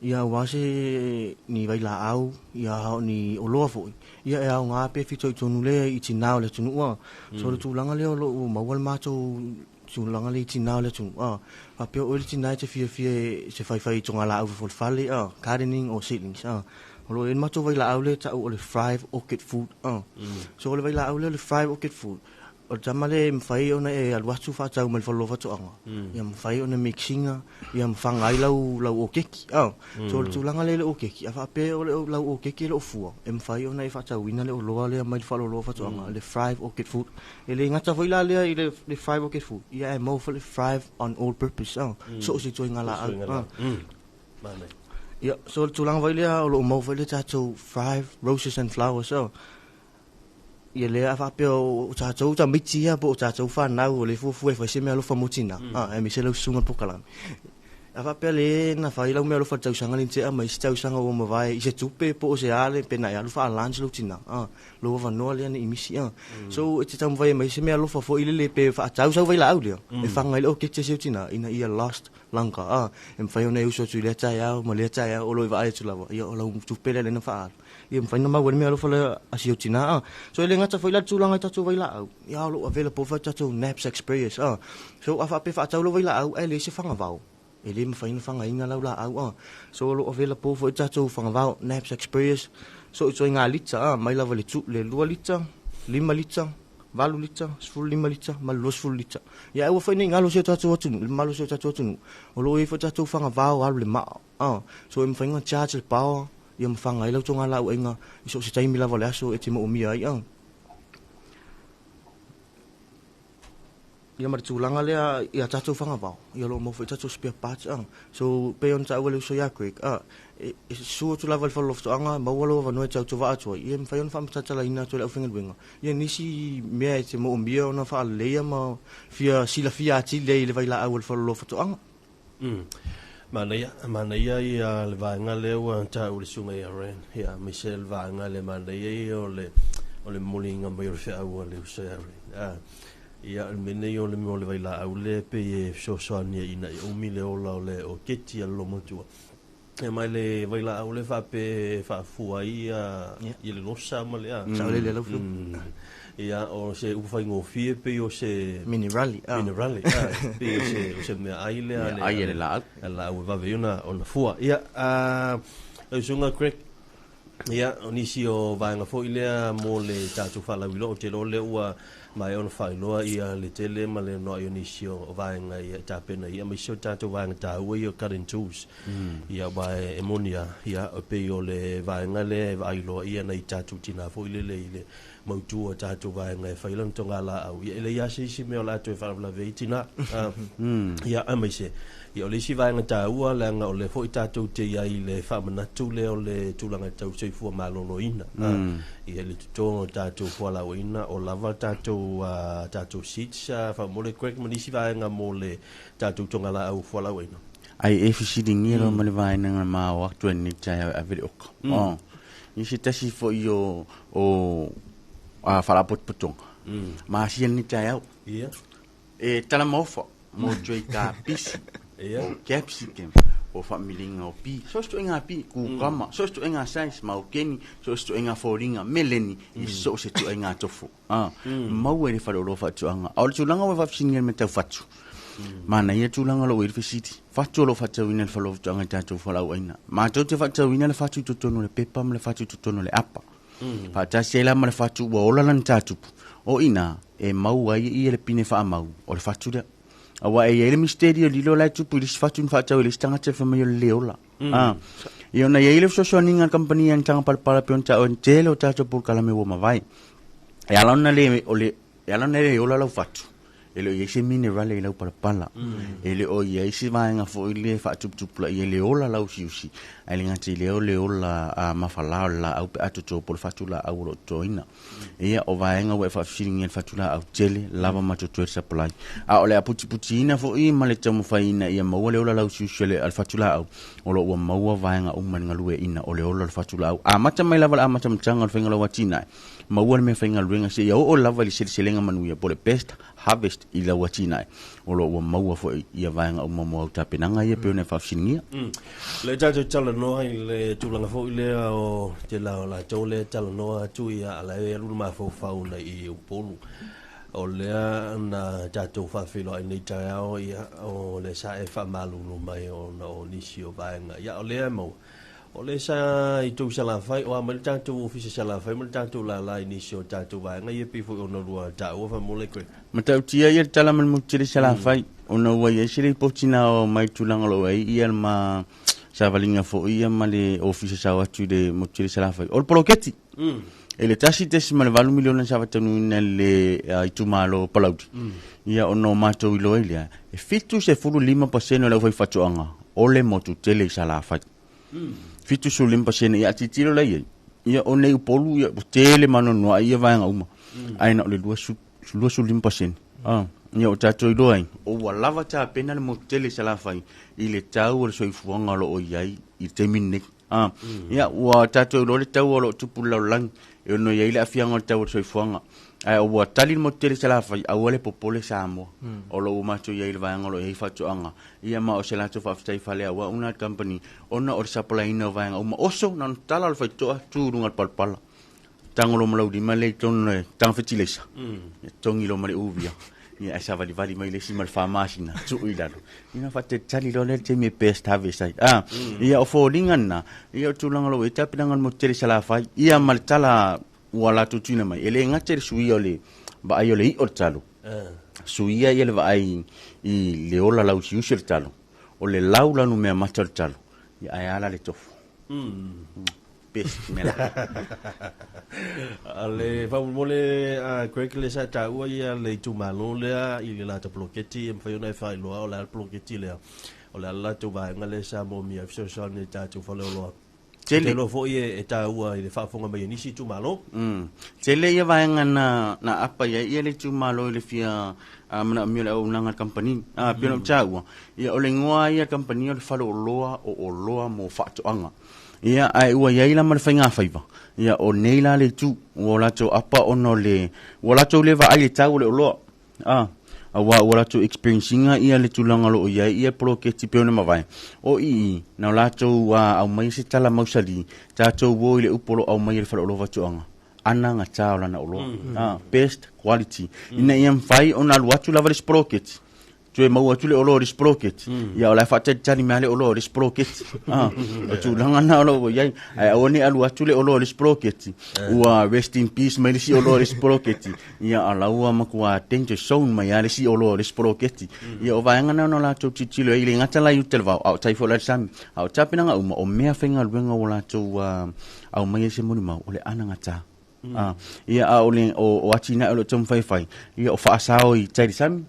ia aua se ni vailaau, ia a o ni oloa foi, ia e aoga pe fitoitonu lea i tina o le atunuu, a. So o le tulaga lea o lo o maua le matou tulaga lea i tina o le atunuu, a, faapea o oe le tina e te fiafia e se faifai i togalaau fafo o le fale, a, gardening or seedlings, a. O lo o i ai le matou vailaau lea e tau o le Thrive Orchid Food, a. So o le vailaau lea o le Thrive Orchid Food, o le tama lea e mafai ona e alu atu faatau mai le faleoloa faatoaga, ia mafai ona mix ina, ia ma faga ai lau, lau okeki, a. So o le tulaga lea i le okeki, a faapea o le, lau okeki e le o fua, e mafai ona e faatauina le oloa lea mai le faleoloa faatoaga, le Thrive Orchid Food. E le gata foi la lea i le, le Thrive Orchid Food, ia ae maua foi le Thrive on All Purpose, a. So o se ituaiga laau, a. Ia, so o le tulaga foi lea o lo o maua foi le tatou Thrive Roses and Flowers, so, ia lea a faapea o tatou tamaiti ia po o tatou fanau o lea e fuafua e fai se meaalofa mo tina, aemaise lau susuga i le polokalame. A faapea le na fai lau meaalofa i le tausaga lea na tea ma isi tausaga ua mavae i se tupe po o se a le pe na e alu faa-lunch lou tina, lou avanoa lea ne i misi. So e te taumafai e aumai se meaalofa foi lele pe faatau sau vailaau lea e faga ai le oketi a si ou tina ina ia last longer, e mafai ona e usu atu i lea taeao ma lea taeao o lo o e vaai atu lava, ia o lau tupe lea lea na faaalu, ia mafai ona maua ai le meaalofa lea a si ou tina. So e le gata foi la i le tulaga i tatou vailaau, ia o lo o available foi tatou knapsack sprayers. So a faapea e faatau lau vailaau ae leai se fagavao, e le mafai ona fagaina lau laau. So o lo o available foi tatou fagavao, knapsack sprayers, so ituaiga lita, mai lava i le 2 lita, 5 lita, 8 lita, 15 lita ma le 20 lita. Ia ae aua foi ne i galo si o tatou atunuu, le mamalu o si o tatou atunuu, o lo o i ai foi tatou fagavao alu i le maa. So e mafai ona charge le power, ia ma faga ai lau togalauaiga i so o se taimi lava o le aso e te moomia ai. Ia ma le tulaga lea i a tatou fagavao, ia o lo o maua foi tatou spare parts. So pei ona taua e le uso ia Greg, e susu atu lava i le fale o faatoaga, maua lou avanoa e tautova atu ai, ia e mafai ona faamatatalaina atu e le aufaigaluega ia nisi mea e te moomia ona faaleleia ma fia silafia atili ai i le vailaau a le fale o faatoaga. Manaia, manaia ia le vaega lea ua taua e le susuga ia Ren, ia aemaise le vaega lea manaia ia o le o le momoliina mai o le feau a le uso ia Ren. Ia o le mea nei o le mea o le vailaau lea e pei e fesoasoani ai ina ia umi le ola o le oketi a le lomatua. Ia ma le vailaau lea faapea e faafua ai ia le losa ma le a. Saolele lau Afioga. Ia o se upu faigofie pei o se minerali. Minerali, pei o se meaai lea a le laau. A le laau e vave ai ona fua. Ia, lau Susuga Craig, ia, o nisi o vaega foi lea mo le tatou faalauiloa, ou te iloa o lea ua maea ona faailoa ia le tele ma le anoa'i o nisi o vaega ia e tapena ai, aemaise o le tatou vaega taua ia o cutting tools. Ia, aua e moni lava, ia, e pei o le vaega lea e vaai loa ia nai tatou tina foi lele i le mautu o tatou vaega e fai lana togalaau, ia e leai lava se isi mea o le a toe faalavelave ai tina. Ia, aemaise, ia o le isi vaega taua, leaga o lea foi tatou te i ai i le faamanatu lea o le tulaga tau soifua maloloina. Ia, i le totoga o tatou fualaauaina, o lava tatou, tatou seeds, faamolemole Greg, ma nisi vaega mo le tatou togalaau fualaauaina. Ai e fesiligia loa ma le vaega na ma o atu ai nei taeao e ave le oka. Oh. I se tasi foi o o a faalapotopotoga. Ma asia lenei taeao. Ia. E talamaofa mo ituaiga pisi. O capsicum, o faamiliga o pi, so o se ituaiga pi, kukama, so o se ituaiga size, maukeni, so o se ituaiga foliga, meleni, i so o se ituaiga tofo. Maua i le faleoloa faatuaga. A o le tulaga ua e faafesiligia i le mea tau fatu, manaia tulaga o lo o i ai le fesili. Fatu o lo o faatauina e le faleoloa faatoaga i tatou fualaauaina. Matou te faatauina le fatu i totonu o le pepa ma le fatu i totonu o le apa. Faatasi ai la ma le fatu ua ola lana tatupu. O i ina e mau ai ia le pine faamau o le fatu lea. Aua e i ai le misteri o lilo la e tupu i le isi fatu na faatau e le isi tagata fai mai o le le ola. Ia ona i ai le fesoasoaniga a le kamupani a Taga Palapala pei ona taua i le tele o tatou polokalame ua mavae. E ala ona le, o le, e ala ona le ola lau fatu, e le o i ai se minerale i lau palapala. E le o i ai se vaega foi lea e faatuputupulaia i le ola lauusiusi, ae le gata i lea o le ola mafala o le laau pe a toto po o le fatu laau o lo o totoina. Ia, o vaega ua e faafesiligia i le fatu laau tele lava ma totoe le supply. A o le aputiputiina foi ma le taumafaiina ia maua le ola lauusiusi o le fatu laau, o lo o ua maua vaega uma i le galueaiina o le ola o le fatu laau. Amata mai lava le amatamataga o le faiga o lau atinae, maua le meafaigaluega seia oo lava i le seleselega manuia po o le best harvest i lau atinae, o lo o ua maua foi ia vaega uma mo au tapenaga ia pei ona e faafesiligia. Lea tatou talanoa i le tulaga foi lea o te la o latou lea talanoa atu ia a la e alu le mafaufau na i Upolu. O lea na tatou faafeiloai nei taeao ia o lea sa e faamalulu mai ona o nisi o vaega. Ia o lea e maua. O lea sa i tou Salafai, o a mai le tatou ofisa Salafai ma le tatou lala i nisi o tatou vaega ia pei foi ona lua taua faamolemole Greg. Matautia ia le tala ma le motu tele Salafai, ona ua i ai se lipoti na ao mai i tulaga o lo o i ai ia ma savaliga foi ia ma le ofisa sa o atu i le motu tele Salafai. O le poloketi, e le 1.8 miliona sa faataunuuina e le itumalo o Palauli, ia ona o matou iloa ai lea, e 75% o le aufaifaatoaga o le motu tele i Salafai. 75% ia tilotilo la i ai, ia o nei Upolu ia ua tele ma anoanoai ia vaega uma, ae na o le 25%. Ia o tatou iloa ai, o ua lava tapena le motu tele i Salafai i le tau o le soifuaga o lo o i ai i le taimi lenei. Ia ua tatou iloa le tau o lo o tupu i le lalolagi e ono i ai le aafiaga o le tau o le soifuaga. Ae ua tali le motu tele i Salafai, aua le popole Samoa. O lo o ua matou i ai i le vaega o lo o i ai faatoaga. Ia ma o se latou faafetai fale aua una le company ona o le sapalaiina o vaega uma. Oso, na ona tala o le faitotoa, tu i luga o le palapala. Tago lo ma lau lima lea i totonu o le taga fetilaisa. Ia togi lo ma le uvia. Ia ae savalivali mai le isi ma le 4 masina, tuu i lalo. Ia ona faatalitali loa lea i le taimi e best harvest ai. Ia o foliga na, ia o tulaga o lo o i ai tapenaga o le motu tele i Salafai. Ia ma le tala ua latou tuuina mai, e le gata i le suia o le vaai o le i'a o le talo, suia ia le vaai i le ola lauusiusi o le talo, o le lau lanu mea mata o le talo, ia ae ala le tofu. Best mea la. A le faamolemole Greg le sa taua ia le itumalo lea i le latou poloketi e mafai ona e faailoa o le a le poloketi lea, o le a le latou vaega lea sa moomia ai fesoasoani i tatou faleoloa. Tele. Te iloa foi e taua i le faafofoga mai a nisi itumalo. Tele ia vaega na apa i ai ia le itumalo i le fia manaomia o le auaunaga a le kamupani. Pei ona ou taua, ia o le igoa ia kamupani o le faleoloa o oloa mo faatoaga. Ia ae ua i ai la ma le faiga faiva, ia o nei la le itu, ua o latou apa ona o le, ua latou le vaai i le tau o le oloa. Auā ua latou experience ina ia le tulaga o lo o i ai ia poloketi pei ona mavae. O i, na o latou aumai se tala mausali, tatou o i le upu o lo o aumai e le faleoloa faatoaga, ana gata o lana oloa. Best quality. Ina ia mafai ona alu atu lava le isi poloketi, toe maua atu le oloa o le isi poloketi, ia o la e faatalitali mai lava le oloa o le isi poloketi. O tulaga na o lo o ua i ai. Ae aua ne i alu atu le oloa o le isi poloketi, ua rest in peace mai le isi oloa o le isi poloketi, ia a la ua matua danger zone mai lava le isi oloa o le isi poloketi. Ia o vaega na ona latou tilotilo ai, e le gata la i uta i le vao, a o tai foi la i le sami. A o tapenaga uma, o mea faigaluega ua latou aumai ai se molimau, o le anagata. Ia a o le o atinae o lo o taumafai e fai, ia o faasao i tai i le sami,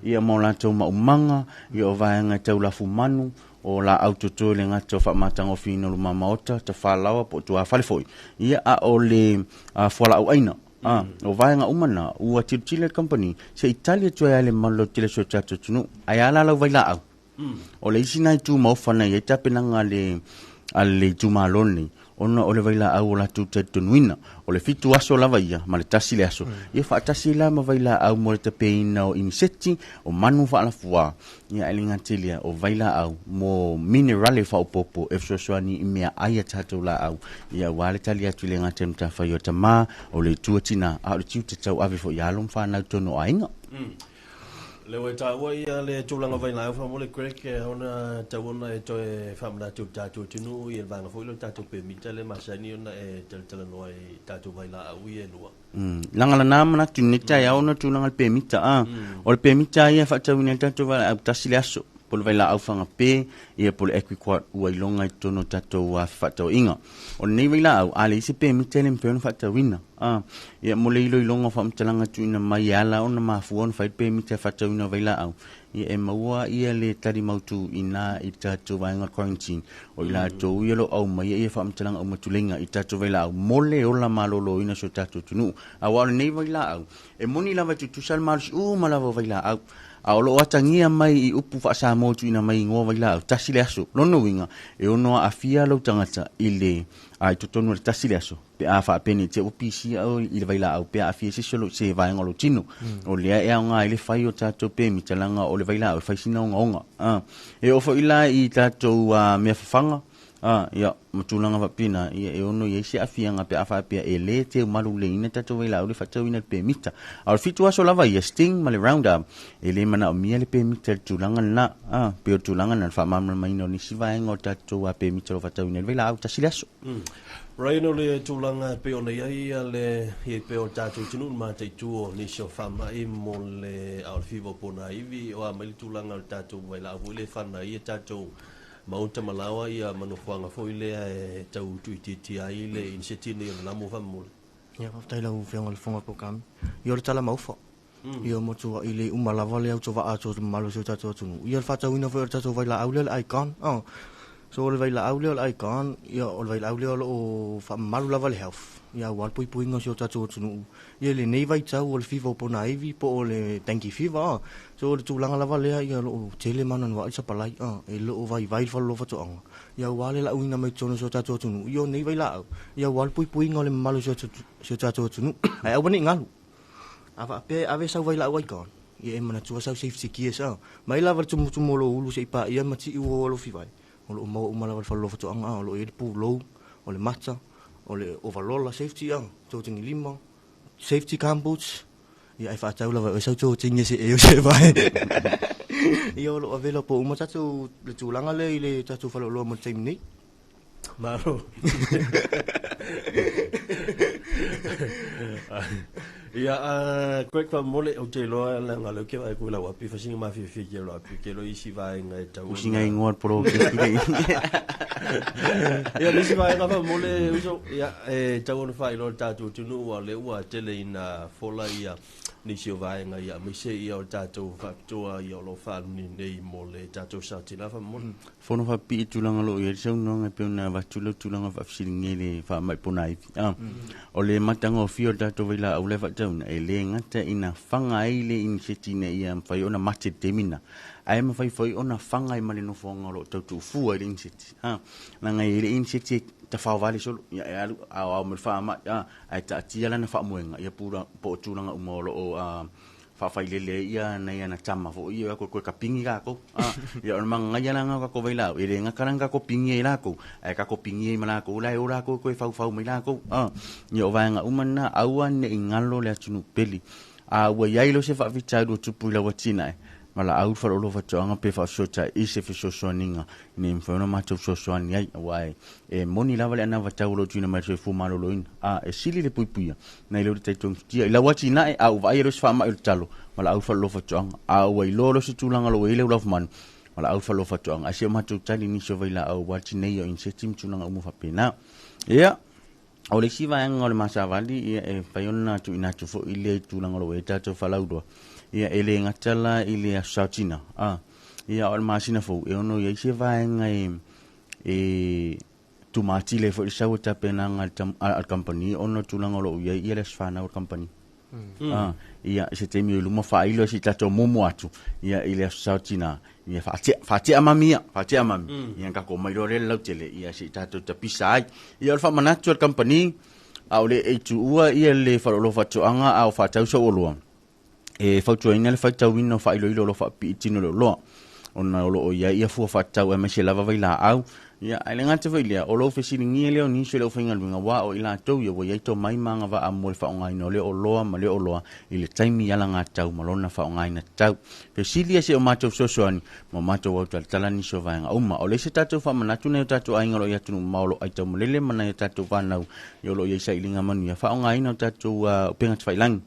ia ma o latou maumaga, ia o vaega e tau lafumanu, o laau toto i le gata o faamatagofieina o luma maota, tafalaoa po o tuafale foi. Ia a o le fualaau aina. O vaega uma na, ua tilotilo le company, se i tali atu ai le malu lautele o si o tatou atunuu. Ae a la lau vailaau? O le isi nai itu maofa na i ai tapenaga a le itumalo lenei, ona o le vailaau o latou talitonuina. O le 7 aso lava ia, ma le 1 le aso. Ia faatasi la ma vailaau mo le tapeina o iniseti, o manu faalafuā. Ia ae le gata i lea, o vailaau mo minerale faaopoopo e fesoasoani i meaai a tatou laau. Ia aua le tali atu i le gata i le matafaioi a tamā, o le itu a tinā, a o le tiute tauave foi i alo ma fanau i totonu o aiga. Le ua e taua ia le tulaga vailaau faamolemole Greg, e ona tau ona e toe faamanatu i le tatou atunuu ia le vaega foi lea o le tatou pemita lea e masani ona e talatalanoa i tatou vailaau ia e lua. Laga lana manatu i lenei taeao ona o le tulaga i le pemita. O le pemita ia e faatauina ai le tatou vailaau tasi le aso, po o le vailaau fagape, ia po o le Equiquat ua iloga i totonu o tatou fefaatauaiga. O lenei vailaau, a leai se pemita e le mafai ona faatauina. Ia mo le iloiloga o faamatalaga tuuina mai e ala ona mafua ona fai le pemita e faatauina o vailaau, ia e maua ia le tali mautu ina i le tatou vaega o le quarantine, o i latou ia o lo o aumaia ia faamatalaga uma tuleiga i tatou vailaau mo le ola maloloina o si o tatou atunuu. Aua o lenei vailaau, e moni lava e tutusa le malosi uma lava o vailaau, a o lo o atagia mai i upu faa-Samoa tuuina mai igoa vailaau, tasi le aso. Lona uiga, e ono aafia lou tagata i le i totonu o le tasi le aso, pe a faapeni te ua pisia oe i le vailaau pe aafia i se isi o se vaega o lou tino. O lea e aoga ai le fai o tatou pemita laga o le vailaau e fai sina ogaoga. E oo foi la i tatou mea fafaga, ia, ma tulaga faapena, ia e ono i ai se aafiaga pe a faapea e le teumalu leina tatou vailaau le faatauina i le pemita. A o le 7 aso lava ia, Sting ma le Roundup, e le manaomia le pemita i le tulaga lena. Pei o le tulaga lena, le faamalamalamaina o nisi vaega o tatou pemita o lo o faatauina ai le vailaau tasi le aso. Ryan, o le tulaga e pei ona i ai le i ai pea o le tatou atunuu i le mataitu o nisi o faamai mo le a o le fiva o ponaivi, o a mai le tulaga o le tatou vailaau foi lea e fana ai ia tatou maota ma laoa ia ma nofoaga foi lea e tau tuuitiitia ai le iniseti nei o le lamo faamolemole. Ia, faafetai i lau Afioga i le Fofoga Polokalame. Ia, o le tala maofa. Ia, matuai le uma lava le autovaa atu o le mamalu o si o tatou atunuu. Ia, le faatauina foi o le tatou vailaau lea, le Icon. So o le vailaau lea o le icon, ia o le vailaau lea o lo o faamamalu lava le health, ia aua le puipuiga o si o tatou atunuu. Ia i lenei vaitau o le fever o ponaivi po o le dengue fever a. So o le tulaga lava lea ia o lo o tele ma anoanoai le sapalai a, e le o vaivai le fale o faatoaga. Ia aua le lauina mai totonu o si o tatou atunuu, ia o nei vailaau, ia aua le puipuiga o le mamalu o si o tatou atunuu. Ae aua ne i galu. A faapea e ave sau vailaau icon, ia e manatua sau safety gears a. Mai lava le tumutumu o lou ulu seia paia ma tiu o alofi vai, o lo o maua uma lava i le fale o faatoaga a, o lo o i ai le pulou, o le mata, o le ovalola safety a, togilima, safety gumboots, ia ae faatau lava e oe sau togigi e see o se vai. Ia o lo o available uma tatou le tulaga lea i le tatou faleoloa mo le taimi nei. Malo. Ia, Greg faamolemole, ou te iloa leaga o lea ou te vaai atu i lau api, fai sina mafiafia tele o lau api, ou te iloa isi vaega e tatau ona... Usiga igoa o le poloketi lea. Ia, le isi vaega faamolemole, uso, ia, e tatau ona faailoa i le tatou atunuu, aua o lea ua tele ina fola ia nisi o vaega, ia, aemaise ia o le tatou faapitoa ia o lo o faaluni nei mo le tatou Satina faamolemole. Fono faapipii i tulaga o lo o i ai le saunoaga e pei ona avatu lau tulaga faafesiligia i le faamai ponaivi. A, o le matagofie o le tatou vailaau la e faatauina, e le gata ina faga ai le iniseti ina ia mafai ona mate i le taimi lena, ae mafai foi ona faga ai ma le nofoaga o lo o tau tuufua ai le iniseti. A, leaga e i ai le iniseti e tafaovale solo, ia e alu aoao ma le faamai, a, ae taatia lana faamoega, ia po o tulaga uma o lo o faafailele ai ia nai ana tama foi ia o toe kapigi lakou. Ah, ia o le magagaia la lena o tatou vailaau, e le gata la na tatou pigi ai lakou, ae tatou pigi ai ma lakou la e o lakou e toe faufau mai lakou. Ah, ia o vaega uma na, aua ne i galo le atunuu pele. A ua i ai loa se faafitauli ua tupu i lau atinae, valaau i le faleoloa faatoaga pe faasoatai i se fesoasoaniga ina ia mafai ona matou fesoasoani ai, aua e moni lava le anavatau o lo o tuuina mai e le soifua maloloina, a e sili le puipuia nai lo le taitogifitia. I lau atinae, a ua vaaia loa se faamai o le talo, valaau i le faleoloa faatoaga. A ua iloa loa se tulaga o lo o i ai le ulaufmanu, valaau i le faleoloa faatoaga. Ae se o matou tali i nisi o vailaau aua le tineia o iniseti ma tulaga uma faapena. Ia, o le isi vaega o le masavali, ia, e mafai ona tuuina atu foi lea i tulaga o lo o i ai tatou falauloa. Ia, e le gata la i le Aso Saotina, a, ia, o le masina fou, e ono i ai se vaega e tumatile ai foi le sau o tapenaga a le kamupani ona o tulaga o lo o i ai ia le aso fanau a le kamupani. Ah, ia, i se taimi o i luma faailo ai se i tatou muamua atu, ia, i le Aso Saotina, ia, faatea, faatea mami ia, faatea mami. Ia, ona tatou omai loa lea i le lautele, ia, se i tatou tapisa ai. Ia, o le faamanatu a le kamupani, a o le i tuua ia le faleoloa faatoaga a o faatau sau oloa, e fautuaina le faitauina o faailoilo o lo o faapipii tino i le oloa, ona o lo o i ai ia fua faatatau aemaise lava vailaau. Ia, ae le gata foi i lea, o lou fesiligia lea o nisi o le aufaigaluega, aua o i latou ia ua i ai tomai ma agavaa mo le faaaogaina o lea oloa ma lea oloa i le taimi alagatatau ma lona faaaogaina tatau. Fesili ia se o matou fesoasoani ma o matou autalatala nisi o vaega uma. O le isi tatou faamanatu nai o tatou aiga o lo o i atunuu mamao o lo o aitaumalele ma nai o tatou fanau ia o lo o i ai sailiga manuia, faaaogaina o tatou upega tafailagi.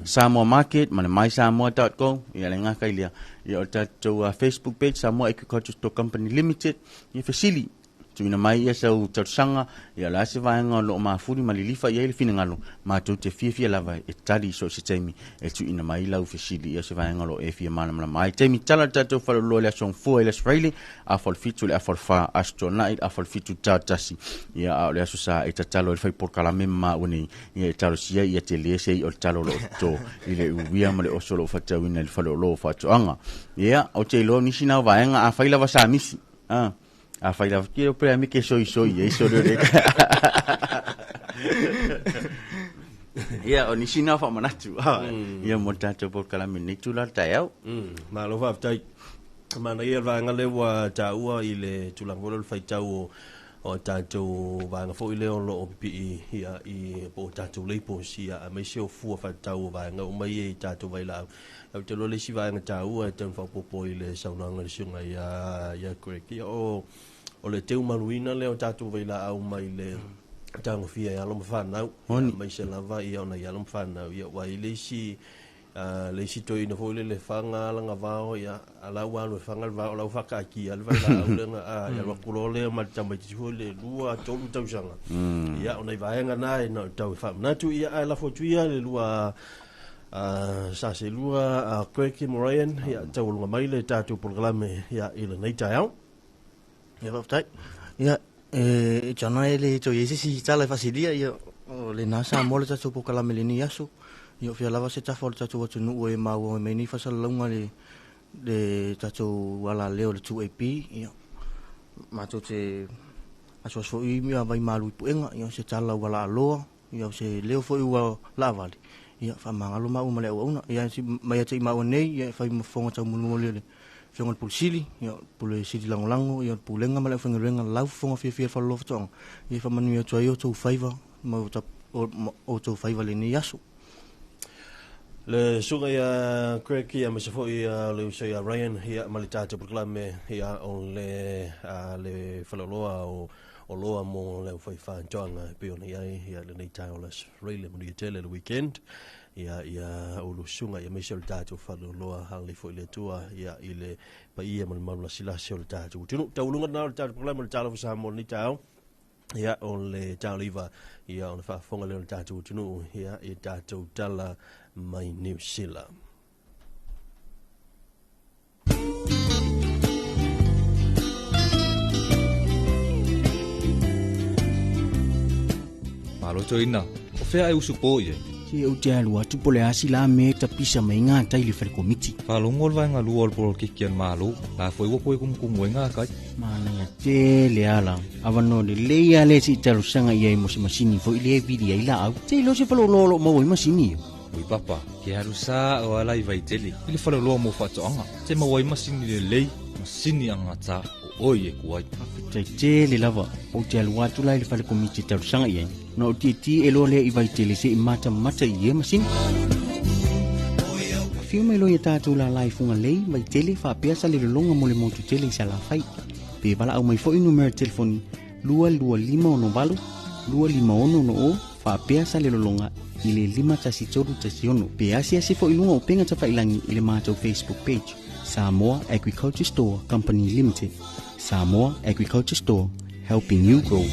Samoa Market ma le mysamoa.co, ia le gata i lea, ia o le tatou Facebook page Samoa Agriculture Store Company Limited, ia fesili tuuina mai ia sau talosaga, ia o le a se vaega o lo o mafuli ma lilifa i ai le finagalo, matou te fiafia lava e tali i so o se taimi e tuuina mai lau fesili, ia o se vaega o lo o e fia malamalama ai. Taimi tala le tatou faleoloa i le Aso Gafua i le Aso Faraile, afa o le 7 i le afa o le 4, Aso Toonai i le afa o le 7 ta tasi, ia a o le Aso Sa e tatalo ai le fai polokalame ma maua nei, ia e talosia ia tele se i o le talo o lo o toto i le uia ma le oso o lo o faatauina i le faleoloa o faatoaga. Ia, ou te iloa nisi na o vaega, afai lava sa misi, a, afai lava, ke o pea me ke soisoi ai so le. Ia, o nisi na o faamanatu, ia mo le tatou polokalame i lenei itula o le taeao. Malo faafetai. Manaia le vaega lea ua taua i le tulaga foi lea o le faitau o tatou vaega foi lea o lo o pipii ia i po o tatou labels ia aemaise o fua faatatau o vaega uma ia i tatou vailaau. Ou te iloa le isi vaega taua e tatau ona faaopoopo i le saunoaga a le susuga ia Greg, ia o le teumaluina lea o tatou vailaau mai le tagofia e alo ma fanau, aemaise lava ia o nai alo ma fanau, ia ua i ai le isi le isi toeaina foi lele faga lana vao, ia, a la ua alu e faga le vao, o la ua faataatia le vailaau lea na, a, ia alu atu loa lea ma le tamaitiiti foi lele 2, 3 tausaga. Ia, o nai vaega na e na o le tau e faamanatu, ia, ae lafo atu ia le lua sa selua a Greg ma Ryan, ia, taualuga mai le tatou polokalame, ia, i lenei taeao. Ia faafetai. Ia e jana e le toe i ai se isi tala e faasilia ia o lena Samoa le tatou polokalame i lenei aso. Ia o fea lava se tafa o le tatou atunuu e maua mai nei faasalalauga le le tatou alaleo le 2AP ia matou te asuasu foi ia vaimalu i puega ia o se tala ua laaloa ia o se leo foi ua laavale ia faamagalo maua ma le auauna ia mai ia te i maua nei ia e fai ma fofoga taumanu le Afioga i le Pule Sili, ia Pule Sili Lagolago, ia le Pulega ma le aufaigaluega, lau fofoga fiafia i le Faleoloa Faatoaga, ia faamanuia atu ai outou faiva ma outou faiva i lenei aso. Le susuga ia Craig ia aemaise foi ia le uso ia Ryan ia ma le tatou polokalame ia o le le faleoloa o oloa mo le aufai faatoaga e pei ona i ai ia lenei taeao o le Aso Faraile manuia tele le weekend ia ia ulu susuga ia aemaise o le tatou faleoloa agalelei foi le Atua ia i le paia ma le malu lasilasi o le tatou atunuu. Taualuga lena o le tatou polokalame o le Talofa Samoa i lenei taeao. Ia, o le taoliva, ia, ona faafofoga lea o le tatou atunuu, ia, i tatou tala mai Niu Sila. Malo toeaina, o fea e usupo i ai? Se ou te alu atu po o le a se la mea e tapisa mai ai gatai i le fale komiti. Faalogo le vaega lua o le polokiki a le Malo, la foi ua toe kumukumu ai gatai. Manaia tele ala. Avanoa lelei lava lea se i talosaga i ai mo se masini foi lea e vili ai laau. Se iloa se faleoloa o lo o maua ai masini ia. Ui papa, ke alu sao ala i Vaitele i le faleoloa mo faatoaga, te maua ai masini lelei, masini agata o oe e ku ai. Faafetai tele lava, ou te alu atu la i le fale komiti e talosaga i ai, ona ou tietie loa lea i Vaitele se i matamata i ia masini. Afio mai loa ia tatou lala i Fugalei, Vaitele, faapea Salelologa mo le motu tele i Salafai. Pe valaau mai foi numera telefoni 22568 25660 faapea Salelologa i le 51316 pe asiasi foi i luga o upega tafailangi i le matou Facebook page Samoa Agriculture Store Company Limited. Samoa Agriculture Store, helping you grow.